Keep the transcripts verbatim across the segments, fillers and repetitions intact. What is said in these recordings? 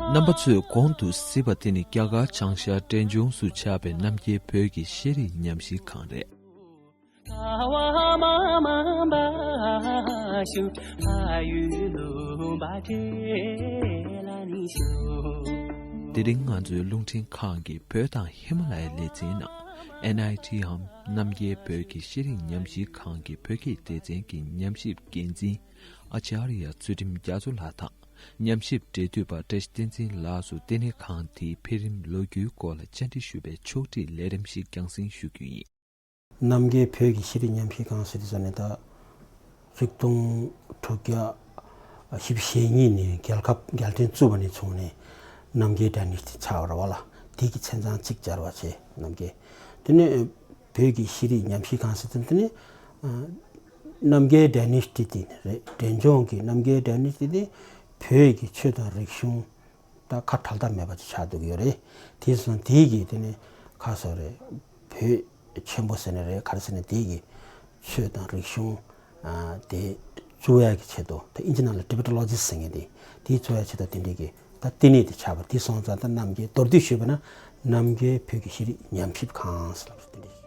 རྣམ་པ་ཚོས་གོང་དུ་གཟིགས་པ་དེ་ནི་རྒྱ་གར་བྱང་ཤར་འབྲས་ལྗོངས་སུ་ཆགས་པའི་རྣམ་རྒྱལ་བོད་ཀྱི་ཤེས་རིག་ཉམས་ཞིབ་ཁང་རེད། དེ་རིང་ང་ཚོའི་རླུང་འཕྲིན་ཁང་གི་བོད་དང་ཧི་མ་ལ་ཡའི་ལེ་ཚན་ནང་ཨེན་ཨའི་ཊི་འམ་རྣམ་རྒྱལ་བོད་ཀྱི་ཤེས་རིག་ཉམས་ཞིབ་ཁང་གི་བོད་སྐད་སྡེ་ཚན་གྱི་ཉམས་ཞིབ་འགན་འཛིན་ཨ་ཅཱརྱ་ཚུལ་ཁྲིམས་རྒྱ་མཚོ་ལགས་དང་། ཉམས་ཞིབ་འབྲེལ་མཐུད་པ་བཀྲ་ཤིས་བསྟན་འཛིན་ལགས་སུ་ལྟེ་གནས་ཁང་དེའི་འཕེལ་རིམ་ལོ་རྒྱུས་སྐོར་ལ་བཅར་འདྲི་ཞུས་པའི་ཕྱོགས་སྒྲིག་ལས་རིམ་ཞིག་རྒྱང་སྲིང་ཞུ་རྒྱུ་ཡིན། རྣམ་རྒྱལ་བོད་ཀྱི་ཤེས་རིག་ཉམས་ཞིབ་ཁང་ཟེར་དུས་ཙམ་ནས་ད་གཅིག་སྟོང་དྲུག་བརྒྱ་བཞི་བཅུ་ཞེ་གཉིས་ནས་རྒྱལ་ཁབ་རྒྱལ་ཕྲན་བཙུགས་པ་ནས་བྱུང་ནས་རྣམ་རྒྱལ་ཌའི་ནེ་སི་ཊི་ཆགས་པ་རེད་བ་ལ། དེ་གི་མཚན་བྱང་གཅིག་སྦྱར་བ་བྱས་རྣམ་རྒྱལ། དེ་ནས་བོད་ཀྱི་ཤེས་རིག་ཉམས་ཞིབ་ཁང་ཟེར་དུས་དེ་ནས་རྣམ་རྒྱལ་ཌའི་ནེ་སི་ཊི་དེ་རེད། འབྲས་ལྗོངས་ཀྱི་རྣམ་རྒྱལ་ཌའི་ནེ་སི་ཊི་དེ་བོད་ཀྱི་ཆོས་དང་རིག་གཞུང་ད་ཁ་བྲལ་ཐབས་མེད་པ་ཅིག་ཆགས་འདུག་ཡོད་རེད། དེ་སོང་དེ་གི་དེ་ནས་ཁ་སོ་རེད། བོད་ཆེན་པོ་ཟེར་ནས་རེད། ག་རེ་ཟེར་ནས་དེ་གི་ཆོས་དང་རིག་གཞུང་ཨ་དེ་བཙུགས་ཡག་གི་ཆེད་དུ་ད་ཨིན་ཇི་ནང་ལ་ཊི་བེ་ཊོ་ལོ་ཇི་ཟེར་མཁན་དེ་དེ་བཙུགས་ཡག་ཆེད་དུ་དེ་འདྲའི་གི་ད་ལྟེ་གནས་དེ་ཆགས་པ་དེ་སོང་ཙང་ད་རྣམ་རྒྱལ་མདོར་བསྡུས་ཞུས་པ་ན་རྣམ་རྒྱལ་བོད་ཀྱི་ཤེས་རིག་ཉམས་ཞིབ་ཁང་ཟེར་ལབ་དེ་འདྲ།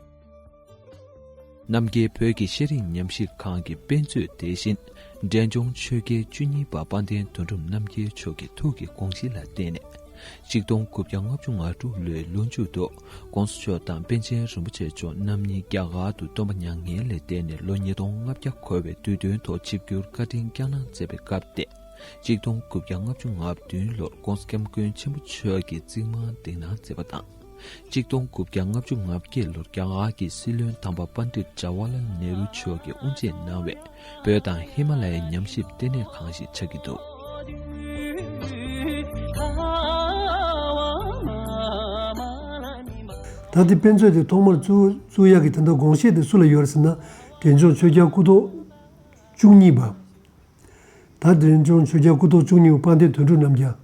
རྣམ་རྒྱལ་བོད་ཀྱི་ཤེས་རིག་ཉམས་ཞིབ་ཁང་གི་དཔེ་མཛོད་དེ་བཞིན་འབྲས་ལྗོངས་ཆོས་རྒྱལ་བཅུ་གཉིས་པ་དཔལ་ལྡན་དོན་གྲུབ་རྣམ་རྒྱལ་མཆོག་གི་ཐུགས་ཀྱི་དགོངས་གཞི་ལ་བརྟེན་ནས་གཅིག་སྟོང་དགུ་བརྒྱ་ལྔ་བཅུ་ང་དྲུག་ལོའི་ལོ་མཇུག་ཏུ་༸གོང་ས་མཆོག་དང་པཎ་ཆེན་རིན་པོ་ཆེ་མཆོག་རྣམ་གཉིས་རྒྱ་གར་དུ་སྟོན་པ་མྱ་ངན་ལས་འདས་ནས་ལོ་ཉིས་སྟོང་ལྔ་བརྒྱ་འཁོར་བའི་དུས་སྟོན་ཐོག་ཆིབས་བསྒྱུར་བཀའ་དྲིན་བསྐྱངས་གནང་མཛད་པའི་སྐབས་ཏེ། གཅིག་སྟོང་དགུ་བརྒྱ་ལྔ་བཅུ་ང་བདུན་ལོར་༸གོང་ས་༸སྐྱབས་མགོན་ཆེན་པོ་མཆོག་གི་རྩིག་རྨང་འདིང་གནང་མཛད་པ་དང་། གཅིག་སྟོང་དགུ་བརྒྱ་ལྔ་བཅུ་ང་བརྒྱད་ལོར་རྒྱ་གར་གྱི་སྲིད་བློན་དམ་པ་པཎྜི་ཏ་ཇ་ཝ་ཧར་ལཱལ་ནེ་རུ་མཆོག་གིས་དབུ་འབྱེད་གནང་བའི་བོད་དང་ཧི་མ་ལ་ཡའི་ཉམས་ཞིབ་ལྟེ་གནས་ཁང་ཞིག་ཆགས་ཀྱི་འདུག་ད་ལྟའི་དཔེ་མཛོད་དེ་ཐོག་མར་བཙུགས་བཙུགས་ཡག་གི་ད་ལྟ་དགོངས་བཞེད་དེ་སུ་ལ་ཡོད་རེད་ཟེར་ན། འབྲས་ལྗོངས་ཆོས་རྒྱལ་སྐུ་ཐོག་བཅུ་གཉིས་པ། ད་འབྲས་ལྗོངས་ཆོས་རྒྱལ་སྐུ་ཐོག་བཅུ་གཉིས་པ་དཔལ་ལྡན་དོན་གྲུབ་རྣམ་རྒྱལ།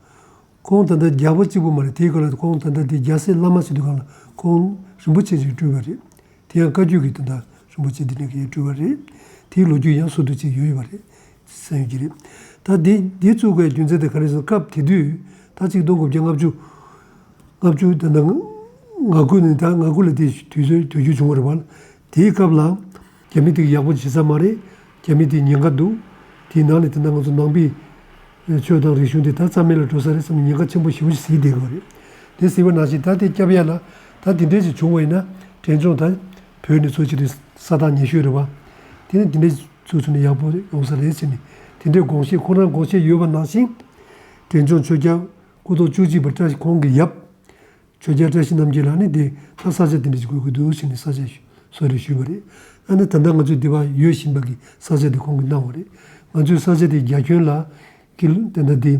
ཁོང་ད་ལྟ་རྒྱལ་པོ་གཅིག་པུ་མ་རེད། དེའི་སྐབས་ལ་ཁོང་ད་ལྟ་དེ་རྒྱལ་སྲས་བླ་མ་ཟེར་དུས་སྒང་ལ་ཁོང་རིན་པོ་ཆེ་ཅིག་སྤྲུལ་བ་རེད། དེ་ཡང་བཀའ་བརྒྱུད་ཀྱི་ད་ལྟ་རིན་པོ་ཆེ་འདི་ནས་ཀྱི་སྤྲུལ་བ་རེད། དེའི་ལོ་རྒྱུས་ཡང་སོ་བསྡུ་ཅིག་ཡོད་ཡོད་པ་རེད། གསན་ཡོད་ཀྱི་རེད། ད་དེ་དེ་བཙུགས་པའི་རྒྱུ་མཚན་དེ་ག་རེ་ཟེར་ན། སྐབས་དེ་དུས་ད་གཅིག་སྟོང་དགུ་བརྒྱ་ལྔ་བཅུ་ལྔ་བཅུ་ད་ལྟ་ང་དགུ་ནས་ད་ང་དགུ་ལ་དེ་དུས་ཚོད་དུས་རྒྱུན་བྱུང་བ་རེད་པ། དེའི་སྐབས་ལ་རྒྱ་མི་དེ་ཡག་པོ་བྱེད་ས་མ་རེད། རྒྱ་མི་དེ་ཉེན་ཁ་འདུག་དེའི་ནང་ནས་དེ་ན་ང་ཚོ་ནང་པའི་ཆོས་དང་རིག་གཞུང་དེ་ད་རྩ་མེད་ལ་འགྲོ་ས་རེད་བསམ་ནས་ཉེན་ཁ་ཆེན་པོ་ཞེ་པོ་ཞིག་གཟིགས་བསྡད་དགོས་རེད། དེ་གཟིགས་པ་ནང་བཞིན་ད་དེ་སྐྱབས་ཡ་ལ་ད་དེ་འདྲས་ཞིག་བྱུང་བ་ཡིན་ན་འབྲས་ལྗོངས་ད་བོད་ནས་ཚུར་ཕྱིན་དུས་ས་ཐག་ཉེ་ཤོས་རེད་པ། དེ་ནས་དེ་འདྲས་ཚུར་ཚུར་ནས་ཡག་པོ་ཡོང་ས་རེད་ཟེར་ནས་དེ་འདྲས་དགོངས་བཞེད་ཁོང་རང་དགོངས་བཞེད་ཡོད་པ་ནང་བཞིན་འབྲས་ལྗོངས་ཆོས་རྒྱལ་སྐུ་ཐོག་བཅུ་གཅིག་པ་བཀྲ་ཤིས་ཁོང་གི་ཡབ། ཆོས་རྒྱལ་བཀྲ་ཤིས་རྣམ་རྒྱལ་ལགས་ནས་དེ་ད་ས་ཆ་དེ་འདྲ་ཞིག་དགོས་ཀྱི་འདུག་ཟེར་ནས་ས་ཆ་གསོལ་རས་ཞུས་པ་རེད། ཨ་ནི་ད་ལྟ་ང་ཚོས་འདི་བ་ཡོད་བཞིན་པ་གི་ས་ཆ་དེ་ཁོང་གིས་གནང་བ་རེད། ང་ཚོའི་ས་ཆ་དེ་རྒྱ་ཁྱོན་ལ་ཀི་ལོ་དེ་འདྲ་དེ་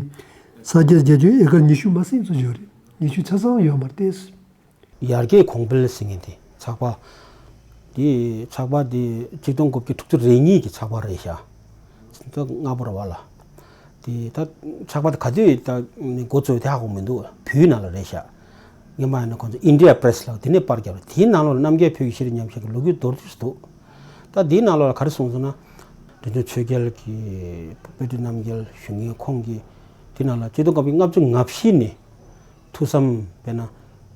ས་ཆ་རྒྱ་ཁྱོན་ཨེ་ཀར་ཉི་ཤུ་མ་ཟིན་ཙམ་ཡོད་རེད། ཉི་ཤུ་ཆ་ཚང་ཡོད་མ་རེད་དེ། ཡར་རྒྱས་གོང་འཕེལ་ཟེར་མཁན་དེ་ཚགས་པར། དེ་ཚགས་པར་དེ་ཆིག་སྟོང་དགུ་བརྒྱ་དྲུག་ཅུ་རེ་གཉིས་ཀྱི་ཚགས་པར་རེད་ཤག་ད་སྔ་པོ་རེད་པ་ལ། དེ་ད་ཚགས་པར་དེ་ག་དུས་ད་འགོ་བཙུགས་དེ་ཧ་གོ་མི་འདུག་བོད་ནང་ལ་རེད་ཤག་སྔོན་མ་ཡིན་ན་ཁོང་ཚོ་ཨིན་ཌི་ཡ་པི་རེ་སི་ལབ་དེ་ནས་པར་བརྒྱབ་རེད། དེའི་ནང་ལོགས་ལ་རྣམ་རྒྱལ་བོད་ཀྱི་ཤེས་རིག་ཉམས་ཞིབ་ཀྱི་ལོ་རྒྱུས་མདོར་བསྡུས་སུ་འདུག་ད་དེའི་ནང་ལོགས་ལ་ག་རེ་གསུངས་སོང་ན། འབྲས་ལྗོངས་ཆོས་རྒྱལ་གྱི་དཔལ་སྤྲུལ་རྣམ་རྒྱལ་ཞུ་མཁན་ཁོང་གིས་དེ་ནང་ལ་ཆིག་སྟོང་དགུ་བརྒྱ་ལྔ་བཅུ་ང་བཞི་ནས། ཐུགས་བསམ་དཔེར་ན་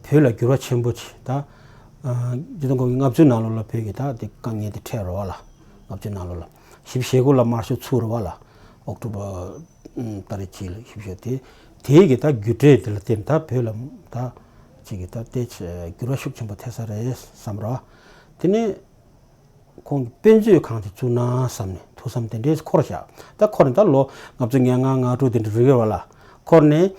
བོད་ལ་འགྱུར་བ་ཆེན་པོ་ཅིག་ད། ཨ་ཆིག་སྟོང་དགུ་བརྒྱ་ལྔ་བཅུ་ནང་ལོགས་ལ་བོད་ཀྱི་ད་དེ་དཀའ་ངལ་དེ་འཕྲད་རེད་པ་ལ། ལྔ་བཅུ་ནང་ལོགས་ལ། བཞི་བཅུ་ཞེ་དགུ་ལ་དམར་ཤོག་ཚུགས་རེད་པ་ལ། ཨོག་ཊོ་བར་ཨམ་ཏ་རིག་གཅིག་ལ་བཞི་བཅུ་དེ། དེའི་གི་ད་རྒྱུ་འབྲས་དེ་ལ་བརྟེན་ད་བོད་ལ་ད་ཅིག་གི་ད་དེ་འགྱུར་བ་ཤུགས་ཆེན་པོ་ཐེབས་ས་རེད་བསམ་རེད་པ། དེ་ནས། ཁོང་གིས་དཔེ་མཛོད་ཁང་དེ་བཙུགས་ན་བསམ་ནས་ཐུགས་བསམ་དེ་འདྲས་འཁོར་བཞག་ད་འཁོར་ནས་ད་ལོ་ལྔ་བཅུ་ང་ལྔ་ང་དྲུག་དེ་འདྲ་རེད་པ་ལ། འཁོར་ནས་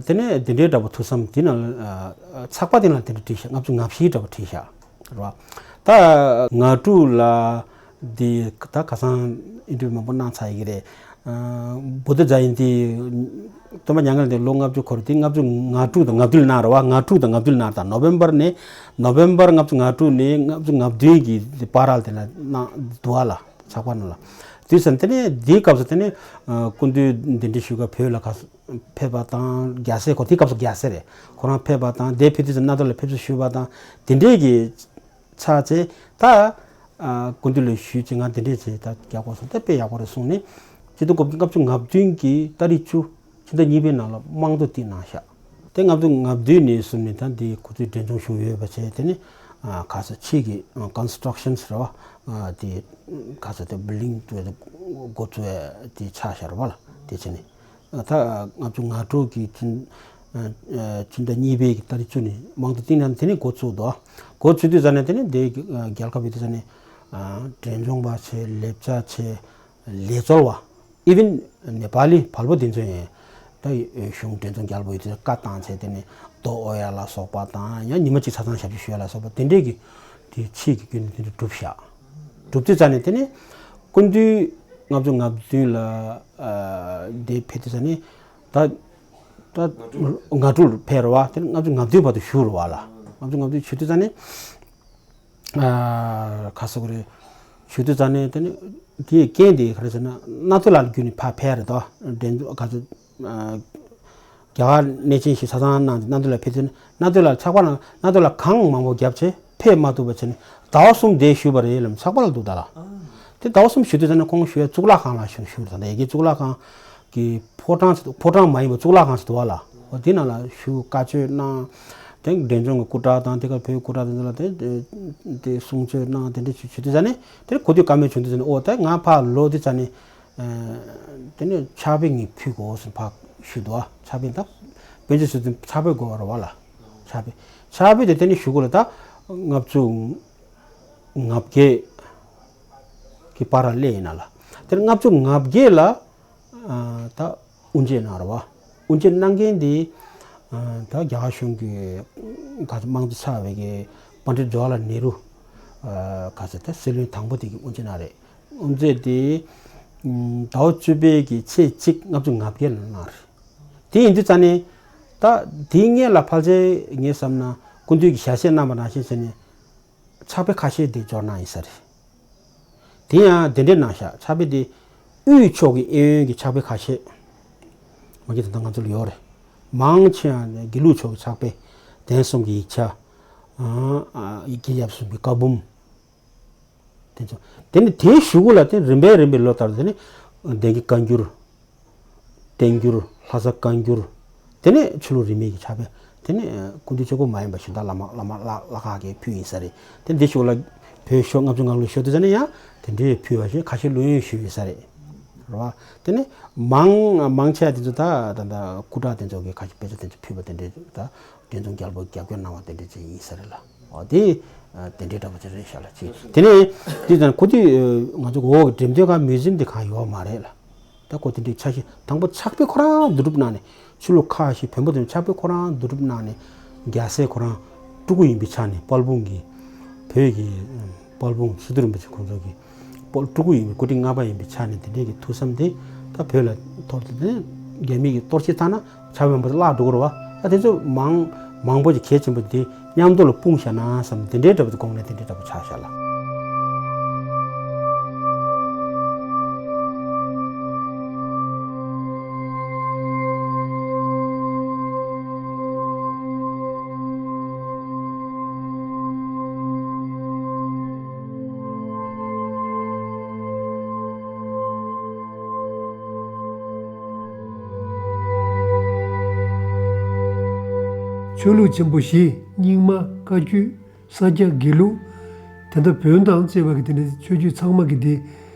དེ་ནས་དེ་འདྲའི་འདྲ་པོ་ཐུགས་བསམ་དེ་ནང་ལ་ཚགས་པར་དེ་ནང་ལ་དེ་འདྲ་བྲིས་བཞག་ལྔ་བཅུ་ང་བཞི་འདྲ་པོ་བྲིས་བཞག་རེད་པ། ད་ང་དྲུག་ལ་དེ་ད་ཁ་སང་ཨིན་ཊར་བིའུ་མང་པོ་གནང་ཚར་ཡི་གི་རེད། བུདྡྷ་ཛ་ཡན་ཏི། སྟོན་པ་མྱ་ངན་ལས་འདས་ལོ་ལྔ་བཅུ་འཁོར་དེ་ལྔ་བཅུ་ང་དྲུག་དང་ང་བདུན་ལ་གནང་རེད་པ། ང་དྲུག་དང་ང་བདུན་ལ་གནང་རེད། ད་ནོ་བེམ་བར་ནས་ནོ་བེམ་བར་ལྔ་བཅུ་ང་དྲུག་ནས་ལྔ་བཅུ་ང་བདུན་གྱི་བར་ལ་དེ་ལ་གནང་འདུག་པ་ལ་ཚགས་པར་ནང་ལ། དུས་ཙམ་དེ་ནས་དེའི་སྐབས་སུ་དེ་ནས་སྐུ་མདུན་གདན་འདྲེན་ཞུ་ག་བོད་ལ་ཁ་ཕེབས་པ་དང་རྒྱལ་སྲས་ཁོ་དེའི་སྐབས་སུ་རྒྱལ་སྲས་རེད། ཁོ་རང་ཕེབས་པ་དང་དེ་ཕེབས་དུས་ཙམ་རྣམ་ཐར་ལ་ཕེབས་བསུ་ཞུས་པ་དང་དེ་འདྲས་ཀྱི་ཆགས་ཚེ་ད། ཨ་སྐུ་མདུན་ལ་ཞུས་ཅིག་ང་འདི་འདྲས་བྱས་ད་རྒྱག་དགོས་སོང་། ད་དཔེ་ཡག་པོ་རེད་གསུངས་ནས། སྤྱི་ཟླ་དགུ་པ་ལྔ་བཅུ་ང་བདུན་གྱི་ཏ་རིག་བཅུ་ཕྱི་ཟླ་གཉིས་པའི་ནང་ལ་དམངས་གཙོ་བཏིང་གནང་ཤག་དེ་ལྔ་བཅུ་ང་བདུན་ནས་བཟུང་ནས་ད་འདི་ཁོ་ཚོས་འབྲས་ལྗོངས་གཞུང་ཡོད་པ་བྱས། དེ་ནས་ཨ་ག་ས་ཕྱི་གི་ཨ་constructions་རེད་བ། ཨ་དེ་ག་ས་དེ་building་འགོ་བཙུགས་ཡ་དེ་ཆགས་ཤག་རེད་བ་ལ། དེ་བྱས་ནས་ཨ་ད་ལྔ་བཅུ་ང་དྲུག་གི་ཕྱི་ཨ་ཨ་ཕྱི་ཟླ་གཉིས་པའི་གི་ཏ་རིག་བཅུ་ནས་དམངས་གཙོ་བཏིང་ནས་དེ་ནས་འགོ་བཙུགས་འདུག་འགོ་བཙུགས་དུས་ཙ་ནས་དེ་ནས་དེ་གི་ཨ་རྒྱལ་ཁབ་ཡོད་དུས་ཙ་ནས་ཨ་འབྲས་ལྗོངས་པ་བྱས། ལེབ་ཅ་བྱས། ལས་བྱེད་པ། even ནེ་པ་ལི་བལ་པོ་དེ་ཚོ་ཡང་ད་གཞུང་འབྲས་ལྗོངས་རྒྱལ་པོ་ཡོད་དུས་བཀའ་བཏང་བྱས། དེ་ནས་རྡོ་གཡོག་ཡ་ལ་སོགས་པ་དང་། ཡང་ཉི་མ་གཅིག་ཆ་ཚང་ཞབས་ཕྱི་ཞུ་ཡ་ལ་སོགས་པ་དེ་འདྲས་ཀྱི་དེ་ཕྱིའི་གི་སྐྱོན་དེ་འདྲས་གྲུབ་ཤག་གྲུབ་དུས་ཙ་ནས་དེ་ནས་སྐུ་མདུན་ལྔ་བཅུ་ང་བདུན་ལ་ཨ་དེ་ཕེབས་དུས་ཙ་ནས་ད་ད་ང་དྲུག་ཕེབས་རེད་བ། དེ་ནས་ལྔ་བཅུ་ང་བདུན་བར་དུ་བཞུགས་རེད་བ་ལ། ལྔ་བཅུ་ང་བདུན་བཞུགས་དུས་ཙ་ནས། ཨ་ག་ཟེར་དགོས་རེད། བཞུགས་དུས་ཙ་ནས་དེ་ནས་དེའི་རྐྱེན་དེ་ག་རེ་ཟེར་ན། གནམ་སྟོད་ལ་བརྒྱུད་ནས་ཕར་ཕེབས་རེད་དོ། འབྲས་ལྗོངས་ག་ཚོད་ཨ་རྒྱ་གར་གནས་ཆེན་ཞིག་ཆ་ཚང་གནང་སྟེ་གནམ་སྟོད་ལ་ཕེབས་དུས་ན། གནམ་སྟོད་ལ་ཆགས་པ་ན། གནམ་སྟོད་ལ་གངས་མང་པོ་བརྒྱབ་བྱས་ཕེབས་མ་ཐུབ་པ་བྱས་ནས་ཟླ་བ་གསུམ་བསྡད་བཞུགས་པ་རེད་ལབ། ཆགས་པ་ལ་འདུག་ད་ལ། དེ་ཟླ་བ་གསུམ་བཞུགས་དུས་ཙ་ནས་ཁོང་བཞུགས་ཡ་གཙུག་ལག་ཁང་ལ་བཞུགས་བཞུགས་རེད། ད་ལྟ་ཡ་གི་གཙུག་ལག་ཁང་གི་ཕོ་བྲང་ཟེར། ཕོ་བྲང་མ་ཡིན་པ་གཙུག་ལག་ཁང་ཟེར་འདུག་བ་ལ། འོ་དེ་ནང་ལ་བཞུགས་བཀའ་ཆོས་གནང་། དེ་འབྲས་ལྗོངས་ཀྱི་སྐུ་དྲག་དང་དེ་གར་བོད་སྐུ་དྲག་དེ་ཚོ་ལ་དེ་དེ་གསུང་ཆོས་གནང་། དེ་འདྲ་བྱེད་བྱེད་དུས་ཙ་ནས། དེ་ནས་གོ་ཐོས་བཀའ་མོལ་བྱུང་དུས་ཙ་ནས། ཨོ་ད་ང་ཕར་ལོག་དུས་ཙ་ནས་ཨ་དེ་ནས་ཕྱག་དཔེ་ངས་ཕུལ་དགོས་ཟེར་ཕར་ཞུས་འདུག་བ། ཕྱག་དཔེ་ད་དཔེ་མཛོད་ཟེར་དུས་ཕྱག་དཔེ་དགོས་པ་རེད་བ་ལ། ཕྱག་དཔེ་ཕྱག་དཔེ་དེ་དེ་ནས་ཞུ་དགོས་ལ། ད་ལྔ་བཅུ་ང་བརྒྱད་ཀྱི་བར་ལ་སླེབས་ཡིན་ན་ལ། དེར་ལྔ་བཅུ་ང་བརྒྱད་ལ་ཨ་ད་དབུ་འབྱེད་གནང་རེད་བ། དབུ་འབྱེད་གནང་མཁན་དེ་ཨ་ད་རྒྱ་གར་གཞུང་གི་ག་ཚོད་དམངས་གཙོ་ཆགས་པའི་གི་པཎ་ཌིཏ་ཇ་ཝ་ཧར་ལལ་ནེ་རུ། ཨ་ག་ཚོད་ད་སྲིད་བློན་དང་པོ་དེ་གི་དབུ་འབྱེད་གནང་རེད། དབུ་འབྱེད་དེ་ཨ་ཟླ་བ་བཅུ་པའི་གི་ཚེས་གཅིག་ལྔ་བཅུ་ང་བརྒྱད་ལ་གནང་རེད། དེ་ཡིན་དུས་ཙ་ནས་ད་དེའི་སྔོན་ལ་ཕལ་ཆེར་ངས་བསམ་ན་སྐུ་མདུན་གྱིས་ཞལ་བཞེས་གནང་པ་ནང་བཞིན་བྱས་ནས་ཕྱག་དཔེ་ཁ་ཤས་དེ་འབྱོར་གནང་ཡིན་ས་རེད། དེ་ཡང་དེ་འདྲའི་གནང་ཤག་ཕྱག་དཔེ་དེ་དབུས་ཕྱོགས་ཀྱི་གཡས་གཡོན་གྱི་ཕྱག་དཔེ་ཁ་ཤས། མ་གི་ད་ལྟ་ང་ཚོ་ལ་ཡོད་རེད། མང་ཆེ་བ་ནི་དགེ་ལུགས་ཕྱོགས་ཀྱི་ཕྱག་དཔེ། གདན་གསུམ་གྱི་ཡིག་ཆ། ཨ་ཨ་ཡི་གེ་ཡབ་སྲུང་གི་བཀའ་འབུམ། དེ་ཚོ། དེ་ནི་དེའི་གཞུག་གུ་ལ་དེ་རིམ་པས་རིམ་པས་ལོ་ལྟར་དུ་དེ་ནི་བདེན་བཞིའི་བཀའ་འགྱུར། བསྟན་འགྱུར། ལྷ་ས་བཀའ་འགྱུར། དེ་ནས་ཆོས་ལུགས་རིས་མེད་ཀྱི་ཕྱག་དཔེ། དེ་ནས་སྐུ་མདུན་གཅིག་པོ་མ་ཡིན་པ་གཞན་དག་བླ་མ་བླ་མ་བླ་བླ་ཁག་གིས་ཕུལ་ཡིན་ས་རེད། དེ་འདི་ཞོར་ལ་བོད་ཤོག་ལྔ་བཅུ་ང་དྲུག་ཤོག་དེ་ཚོ་ནས་ཡང་དེ་འདྲའི་ཕུལ་བ་ཞིག་ཁ་ཤས་བླུ་ཡོན་ཞུས་ཡོད་ས་རེད། རེད་བ། དེ་ནས་མང་མང་ཆེ་བ་དེ་ཚོ་ད་ད་ད་སྐུ་དྲག་དེ་ཚོ་གིས་ཁ་ཤས་དཔེ་ཆ་དེ་ཚོ་ཕུལ་བ་དེ་འདྲའི་ད་འབྲས་ལྗོངས་རྒྱལ་པོ་རྒྱབ་སྐྱོར་གནང་བ་དེ་འདྲའི་ཅིག་ཡིན་ས་རེད་ལ། འོ་དེ་དེ་འདྲའི་འདྲ་པོ་ཅིག་རེད་ཤག་ལ་ཅིག་དེ་ནས་དེ་ཙང་ཁོ་དེ་ང་ཚོ་འོག་གི་འགྲེམས་སྟོན་ཁང་མིའུ་ཛིམ་དེ་གང་ཡོད་མ་རེད་ལ། ད་ཁོ་དེ་འདྲའི་ཆ་ཤས་དང་པོ་ཕྱག་དཔེ་ཁོ་རང་བསྡུ་སྒྲུབ་གནང་ནས། ཆོས་ལུགས་ཁག་ཤིག་བོན་པོ་དེ་ཕྱག་དཔེ་ཁོ་རང་བསྡུ་སྒྲུབ་གནང་ནས། རྒྱལ་སྲས་ཁོ་རང་སྤྲུལ་སྐུ་ཡིན་པའི་ཆ་ནས་དཔལ་སྤུངས་ཀྱི་བོད་ཀྱི་དཔལ་སྤུངས་སི་ཏུ་རིན་པོ་ཆེ་ཁོང་ཚོ་གི་དཔལ་སྤྲུལ་སྐུ་ཡིན་པའི་སྐུ་ཕྲེང་ལྔ་པ་ཡིན་པའི་ཆ་ནས་དེ་འདྲའི་གི་ཐུགས་བསམ་དེ་ད་བོད་ལ་གཏོར་ཏེ། དེ་རྒྱ་མི་གིས་གཏོར་བཤིག་བཏང་ན་ཕྱག་དཔེ་མང་པོ་བརླག་འགྲོ་གི་རེད་བ། ད་དེ་ཚོ་མང་མང་པོ་ཞིག་གལ་ཆེན་པོ་དེ་མཉམ་དུ་ལ་སྤུངས་བཞག་ན་བསམ། དེ་འདྲའི་འདྲ་པོ་དེ་དགོངས་ནས་དེ་འདྲའི་འདྲ་པོ་ཆགས་བཞག་ལ། ཆོས་ལུགས་ཆེན་པོ་བཞི། རྙིང་མ། བཀའ་བརྒྱུད། ས་སྐྱ། དགེ་ལུགས། དེ་འདྲ་བོན་དང་བཅས་པ་གི་དེ་འདྲའི་ཆོས་བརྒྱུད་ཚང་མ་གི་དེ།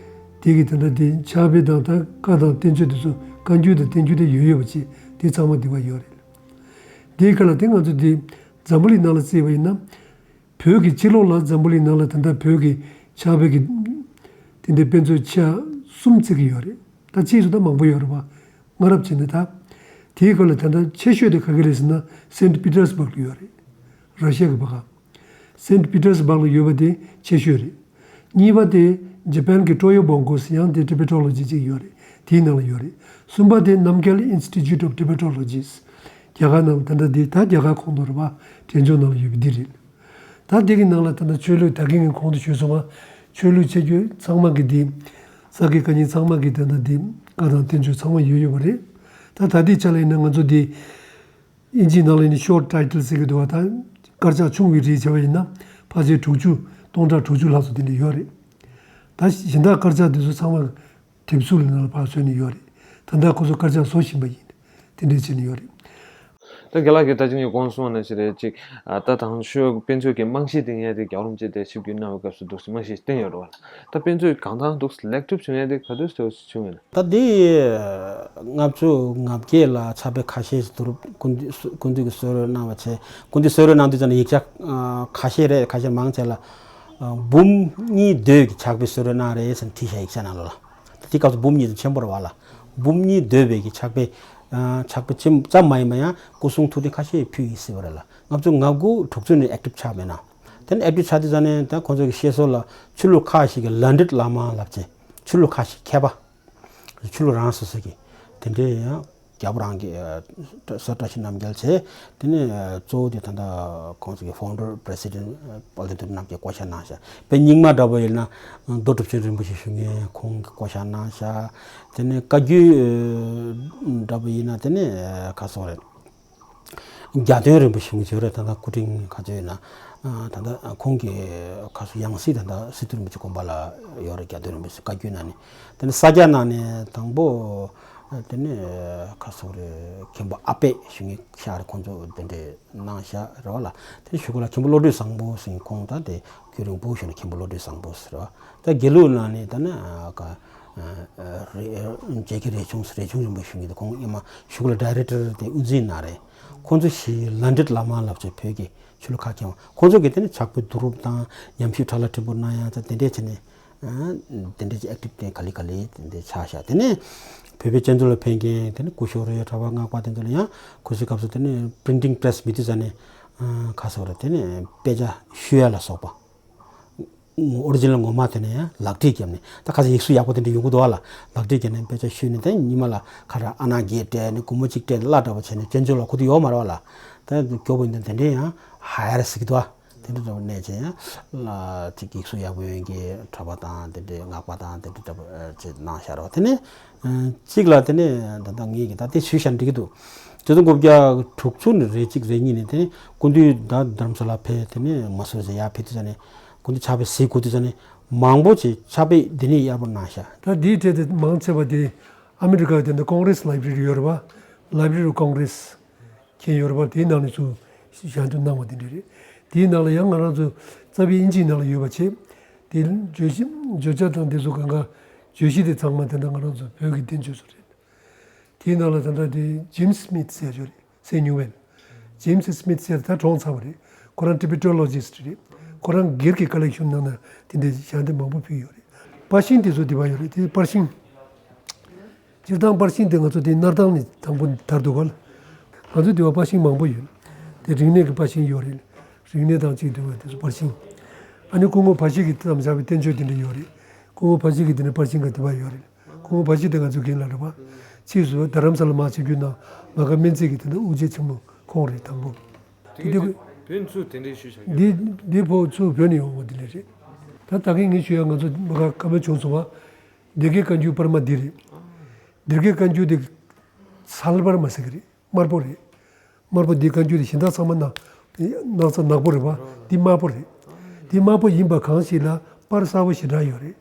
དེ་གི་དེ་འདྲ་དེ་ཕྱག་དཔེ་དང་ད་བཀའ་དང་བསྟན་བཅོས་དེ་ཚོ། བཀའ་འགྱུར་དང་བསྟན་འགྱུར་དེ་ཡོད་ཡོད་པ་ཅིག་དེ་ཚང་མ་འདི་བ་ཡོད་རེད། དེའི་ཁ་ལ་དེ་ང་ཚོ་དེ་འཛམ་བུ་གླིང་ནང་ལ་བརྩིས་པ་ཡིན་ན། བོད་ཀྱི་ཕྱི་ལོགས་ལ་འཛམ་བུ་གླིང་ནང་ལ་ད་ལྟ་བོད་ཀྱི་ཕྱག་དཔེ་གི་དེ་འདྲའི་དཔེ་མཛོད་ཆེ་གསུམ་བརྩི་གི་ཡོད་རེད། ད་ཕྱིས་སུ་ད་མང་པོ་ཡོད་རེད་པ། སྔ་རབས་བྱས་ན་ད། དེའི་སྐོར་ལ་ད་ལྟ་ཆེ་ཤོས་དེ་ག་གི་རེད་ཟེར་ན། སེན་ཊི་པི་ཏར་སི་བྷག་ལ་ཡོད་རེད། ར་ཤི་ཡ་གི་བར་ཁ། སེན་ཊི་པི་ཏར་སི་བྷག་ལ་ཡོད་པ་དེ་ཆེ་ཤོས་རེད། གཉིས་པ་དེ་ཇ་པན་གི་ཀྲོ་ཡོ་བོན་གོ་ཟེར་ཡང་དེ་ཊི་བེ་ཊོ་ལོ་ཇི་ཅིག་ཡོད་རེད། དེའི་ནང་ལ་ཡོད་རེད། གསུམ་པ་དེ་རྣམ་རྒྱལ་Institute of Tibetologists། རྒྱ་གར་ནང་ལ་ད་ལྟ་དེ་ད་རྒྱ་གར་ཁོངས་གཏོགས་རེད་པ། འབྲས་ལྗོངས་ནང་ལ་ཡོད་པ་འདི་རེད། ད་འདི་གི་ནང་ལ་ད་ལྟ་ཆོས་ལུགས་ད་གིན་གྱི་གོང་དུ་ཞུས་སོང་བ། ཆོས་ལུགས་ཆེ་ཆུང་ཚང་མ་གི་འདི། ས་དགེ་བཀའ་རྙིང་ཚང་མ་གི་ད་ལྟ་འདི་བཀའ་དང་བསྟན་བཅོས་ཚང་མ་ཡོད་ཡོད་པ་རེད། ད་ད་ལྟའི་ཆ་ལ་ཡིན་ན་ང་ཚོ་འདི་ཨིན་ཇིའི་ནང་ལ་ཡིན་ན་short title་ཟེར་གི་འདུག་བ། ད་དཀར་ཆག་ཆུང་བའི་རིགས་བྱས་པ་ཡིན་ན་ཕལ་ཆེར་དྲུག་ཅུ་ སྟོང་ཕྲག་དྲུག་ཅུ་ལྷག་ཙམ་དེ་འདྲ་ཡོད་རེད། ད་གཞན་དག་དཀར་ཆག་དེ་ཚོ་ཚང་མ་གྲིབ་གཟུགས་ལ་ནང་ལ་ཕར་བཟོས་ནས་ཡོད་རེད། ད་ལྟ་ཁོ་ཚོ་དཀར་ཆག་བཟོ་བཞིན་པ་ཡིན། དེ་འདྲས་བྱས་ནས་ཡོད་རེད། ད་རྒན་ལགས་ཀྱིས་ད་ཅི་ནས་གོང་གསུངས་ནང་བཞིན་རེད་ཅིག་ཨ། ད་དང་ཤོས་དཔེ་མཛོད་ཀྱི་རྨང་གཞི་འདིང་ཡས་དེ་རྒྱལ་བ་རིན་པོ་ཆེ་དེ་ཆིབས་བསྒྱུར་གནང་བའི་སྐབས་སུ་འདུག་སེ་རྨང་གཞི་བཏིང་ཡོད་རེད་བ། ད་དཔེ་མཛོད་གང་ཐང་འདུག་སེ་ལེགས་གྲུབ་བྱུང་ཡས་དེ་ག་དུས་སེ་བྱུང་ཡོད་ན། ད་འདི་ལྔ་བཅུ་ང་བརྒྱད་ལ་ཕྱག་དཔེ་ཁ་ཤས་ཤིག་བསྡུ་རུབ་སྐུ་མདུན་སྐུ་མདུན་གྱིས་གསོལ་རས་གནང་བ་བྱས། སྐུ་མདུན་གསོལ་རས་གནང་དུས་ཙམ་ནས་ཡིག་ཆ་ཨ། ཁ་ཤས་རེད། ཁ་ཤས་མང་ཆེ་ལ་ཨ། འབུམ་གཉིས་བརྡོལ་གྱི་ཕྱག་དཔེ་གསོལ་རས་གནང་རེད་ཟེར་ནས་བྲིས་བཞག་ཡིག་ཆ་ནང་ལ་ལ། ད་དེ་སྐབས་སུ་འབུམ་གཉིས་དེ་ཆེན་པོ་རེད་བ་ལ། འབུམ་གཉིས་བརྡོལ་བའི་གི་ཕྱག་དཔེ་ཨ། ཕྱག་དཔེ་ཅི་ཙམ་མ་ཡིན་པ་ཡང་སྐུ་གསུང་ཐུགས་རྟེན་ཁ་ཤས་ཕུལ་ཡིན་སྲིད་པ་རེད་ལ། ལྔ་བཅུ་ང་དགུ་དྲུག་ཅུ་ནས་ཨེག་ཊིབ་ཆགས་མེད་ན། དེ་ནས་ཨེག་ཊིབ་ཆགས་དུས་ཙམ་ནས་ད་ཁོང་ཚོ་གི་བཤད་སྲོལ་ལ་ཆོས་ལུགས་ཁག་ཞིག་གི་ལན་ཌི་ཊི་བླ་མ་ལབ་ཅིང་ཆོས་ལུགས་ཁག་ཞིག་མཁས་པ། ཆོས་ལུགས་རང་སོ་སོ་གི་དེ་འདྲའི་ཡང་རྒྱལ་པོ་རང་གི་ཨ། སྲས་བཀྲ་ཤིས་རྣམ་རྒྱལ་བྱས། དེ་ནས་ཨ། གཙོ་བོ་དེ་ད་ལྟ་ཁོང་ཚོ་གི་ཕའུན་ཌར་པྲེ་སི་ཌེན་ཊི་དཔལ་ལྡན་དོན་གྲུབ་རྣམ་རྒྱལ་བསྐོ་བཞག་གནང་བཞག་དཔེ་རྙིང་མ་འདྲ་པོ་ཡིན་ན་རྡོ་གྲུབ་ཆེན་རིན་པོ་ཆེ་ཞུ་མཁན་ཁོང་གིས་བསྐོ་བཞག་གནང་བཞག་དེ་ནས་བཀའ་བརྒྱུད་ཨ། འདྲ་པོ་ཡིན་ན་དེ་ནས་ཨ། ག་སོགས་རེད། རྒྱ་སྟོན་རིན་པོ་ཆེ་ཞུ་མཁན་ཅིག་ཡོད་རེད། ད་ལྟ་སྐུ་ཕྲེང་ག་ཚོད་ཡོད་ན། ཨ། ད་ལྟ་ཁོང་གི་ཁ་སོ་ཡང་སྲིད་ད་ལྟ་སི་ཏུ་རིན་པོ་ཆེ་དགོན་པ་ལ་ཡོད་རེད། རྒྱ་སྟོན་རིན་པོ་ཆེ་བཀའ་བརྒྱུད་ནང་ནས། དེ་ནས་ས་སྐྱ་ནང་ནས་དང་པོ་དེ་ནས་ག་སོགས་རེད། མཁན་པོ་ཨ་པད་ཞུ་མཁན་ཤག་རེད། ཁོང་ཚོ་དེ་འདྲས་གནང་ཤག་རེད་བ་ལ། དེ་ནས་གཞུག་གུ་ལ་མཁན་པོ་བློ་གྲོས་བཟང་པོ་ཟེར་མཁན་ཁོང་ད་དེ་རྒྱུན་རིང་པོ་ཞུ་ནས་མཁན་པོ་བློ་གྲོས་བཟང་པོ་ཟེར་བ། ད་དགེ་ལུགས་ནང་ནས་ད་ནི་ཨ། ག་ཨ། རེ་ཇེ་ཀེ་རས་ཆུང་། རས་ཆུང་རིན་པོ་ཆེ་ཞུ་མཁན་དེ་ཁོང་ཨེ་མ་གཞུག་གུ་ལ་ཌའི་རེག་ཊར་དེ་དབུ་འཛིན་གནང་རེད། ཁོང་ཚོ་ཞིག་ལན་ཌི་ཊི་བླ་མ་ལབ་ཅིག་བོད་ཀྱི་ཆོས་ལུགས་ཁག་མཁས་པ་ཁོང་ཚོ་གིས་དེ་ནི་ཕྱག་དཔེ་བསྡུ་རུབ་དང་ཉམས་ཞིབ་ཕྲ་ལ་ཕྲན་བུ་གནང་ཡག་ད་དེ་འདྲས་བྱས་ནས། ཨ། དེ་འདྲས་ཀྱི་ཨེག་ཊིབ་དེ་ག་ལེ་ག་ལེ་དེ་འདྲས་ཆགས་ཤག་དེ་ནས་བོད་པའི་བསྐྱར་འཛུགས་ལ་ཕེབས་མཁན་དེ་ནི་སྐུ་ཞབས་རེད། གྲྭ་པ་སྔགས་པ་དེ་ཚོ་ལ་ཡང་ཁོ་ཚོའི་སྐབས་སུ་དེ་ནི་པི་རིན་ཊིང་པེ་རེ་སི་མེད་དུས་ཙམ་ནས་ཨ། ག་སོགས་རེད། དེ་ནས་དཔེ་ཆ་བཤུ་ཡ་ལ་སོགས་པ། ཨོ་རི་ཇི་ནལ་ངོ་མ་དེ་ནས་ཡང་ལག་བྲིས་བརྒྱབ་ནས། ད་ཁ་སང་ཡིག་གཟུགས་ཡག་པོ་དེ་འདྲ་ཡོང་གི་འདུག་བ་ལ། ལག་བྲིས་བརྒྱབ་ནས་དཔེ་ཆ་བཤུས་ནས་དེ་ཉི་མ་ལ་ཁ་ར་ཨ་ན་བརྒྱད་སྤྲད་ནས་སྒོར་མོ་གཅིག་སྤྲད་ནས་གླ་འདྲ་པོ་བྱས་ནས་བཙན་བྱོལ་ལ་ཁུར་དུ་ཡོད་མ་རེད་བ་ལ། ད་མགྱོགས་པོ་ཡིན་ན་དེ་འདྲའི་ཡང་ཧ་ཡར་ཟེར་གི་འདུག་བ། དེ་འདྲ་འདྲ་པོ་གནས་ཆེན་ཡང་ལ་ཅིག་ཡིག་གཟུགས་ཡག་པོ་ཡོད་མཁན་གྱི་གྲྭ་པ་དང་དེ་འདྲའི་སྔགས་པ་དང་དེ་འདྲ་འདྲ་པོ་ཅིག་གནང་བཞག་རོགས། དེ་ནས་གཅིག་ལ་དེ་ནས་ད་ལྟ་ངེད་ཀྱིས་ད་དེ་ཞུས་བཞག་འགྲིག་གི་འདུག་ཆིག་སྟོང་དགུ་བརྒྱ་དྲུག་ཅུ་ནས་རེ་གཅིག་རེ་གཉིས་ནས་དེ་ནས་སྐུ་མདུན་ད་རྡ་རམ་ས་ལ་ཕེབས། དེ་ནས་མ་སུར་ཟེར་ཡར་ཕེབས་དུས་ཙམ་ནས། སྐུ་མདུན་ཕྱག་དཔེ་གཟིགས་དགོས་དུས་ཙམ་ནས་མང་པོ་ཅིག་ཕྱག་དཔེ་འདི་ནས་གཡར་པོ་གནང་ཤག་ད་འདིའི་གྲས་དེ་མང་ཆེ་བ་དེ་ཨ་མི་རི་ཀ་དེ་འདྲ་ཀོང་རེ་སི་ལའི་བྷ་རེ་རི་ཡོད་རེད་པ། Library of Congress མཁན་ཡོད་རེད་པ། དེའི་ནང་ནས་ཚུར་ཞལ་འདེབས་གནང་བ་དེ་འདྲ་རེད། དེའི་ནང་ལ་ཡང་ང་རང་ཚོ་རྩ་བའི་དབྱིན་ཇིའི་ནང་ལ་ཡོད་པ་བྱས། དེ་བརྗོད་གཞི་བརྗོད་བྱ་དང་དེ་ཚོ་གང་ག་བརྗོད་གཞི་དེ་ཚང་མ་དེ་འདྲ་ང་རང་ཚོ་བོད་ཀྱི་བསྟན་བཅོས་ཚོ་རེད། དེའི་ནང་ལ་ད་ལྟ་དེ་ཇེམ་སི་སི་མིད་ཟེར་ཡོད་རེད། ཟེར་མྱོང་བས། ཇེམ་སི་སི་མིད་ཟེར་ད་གྲོངས་ཚར་བ་རེད། ཁོ་རང་ཊི་བེ་ཊོ་ལོ་ཇི་སི་ཊི་རེད། ཁོ་རང་སྒེར་གྱི་ཀ་ལེག་ཤོན་ནང་ན་དེ་འདྲའི་ཞལ་འདེབས་མང་པོ་ཕུལ་ཡོད་རེད། པར་ཤིང་དེ་ཚོ་དེ་པར་ཡོད་རེད། དེ་པར་ཤིང་། སྤྱིར་བཏང་པར་ཤིང་དེ་ང་ཚོ་དེ་སྣར་ཐང་ནས་དང་པོ་དར་འདུག་ག་ལ། ང་ཚོ་དེ་པར་པར་ཤིང་མང་པོ་ཡོད། དེ་རིག་གནས་ཀྱི་པར་ཤིང་ཡོད་རེད། རིག་གནས་དང་གཅིག་འདུག་པ་དེ་ཚོ་པར་ཤིང་། ཨ་ནི་སྐུ་ངོ་བཀྲ་ཤིས་ཀྱིས་བརྩམས་བཞག་པའི་བསྟན་བཅོས་དེ་འདྲ་ཡོད་རེད། སྐུ་ངོ་བཀྲ་ཤིས་ཀྱི་དེ་ནས་པར་ཤིང་ག་དེ་པར་ཡོད་རེད། སྐུ་ངོ་བཀྲ་ཤིས་དེ་ང་ཚོའི་རྒན་ལགས་རེད་པ། ཕྱིས་སུ་རྡ་རམ་ས་ལ་མར་ཆིབས་བསྒྱུར་གནང་། མ་ག་སྨན་རྩིས་ཀྱི་དེ་འདྲ་དབུ་འབྱེད་ཆེན་མོ་ཁོང་རེད་དང་པོ། དེ་དུས་བོད་ཚུར་གདན་འདྲེན་ཞུས་བཞག་ཡོད། འདི་འདི་ཕོ་ཚུར་བོད་ནས་ཡོང་བ་འདི་ལས་རེད། ད་ད་གིན་ངས་ཞུ་ཡ་ང་ཚོ་མ་ག་བཀའ་མོལ་བྱུང་སོང་བ། སྡེ་དགེ་བཀའ་འགྱུར་པར་མ་འདི་རེད། སྡེ་དགེ་བཀའ་འགྱུར་དེ་ཚལ་པར་མ་ཟེར་གི་རེད། དམར་པོ་རེད། དམར་པོ་འདི་བཀའ་འགྱུར་དེ་གཞན་དག་ཚང་མ་ནག་ནག་ཚ་ནག་པོ་རེད་པ། འདི་དམར་པོ་རེད། འདི་དམར་པོ་ཡིན་པ་གང་ཞིག་ལ་པར་གསར་པ་ཞེ་དྲག་ཡོད་རེད།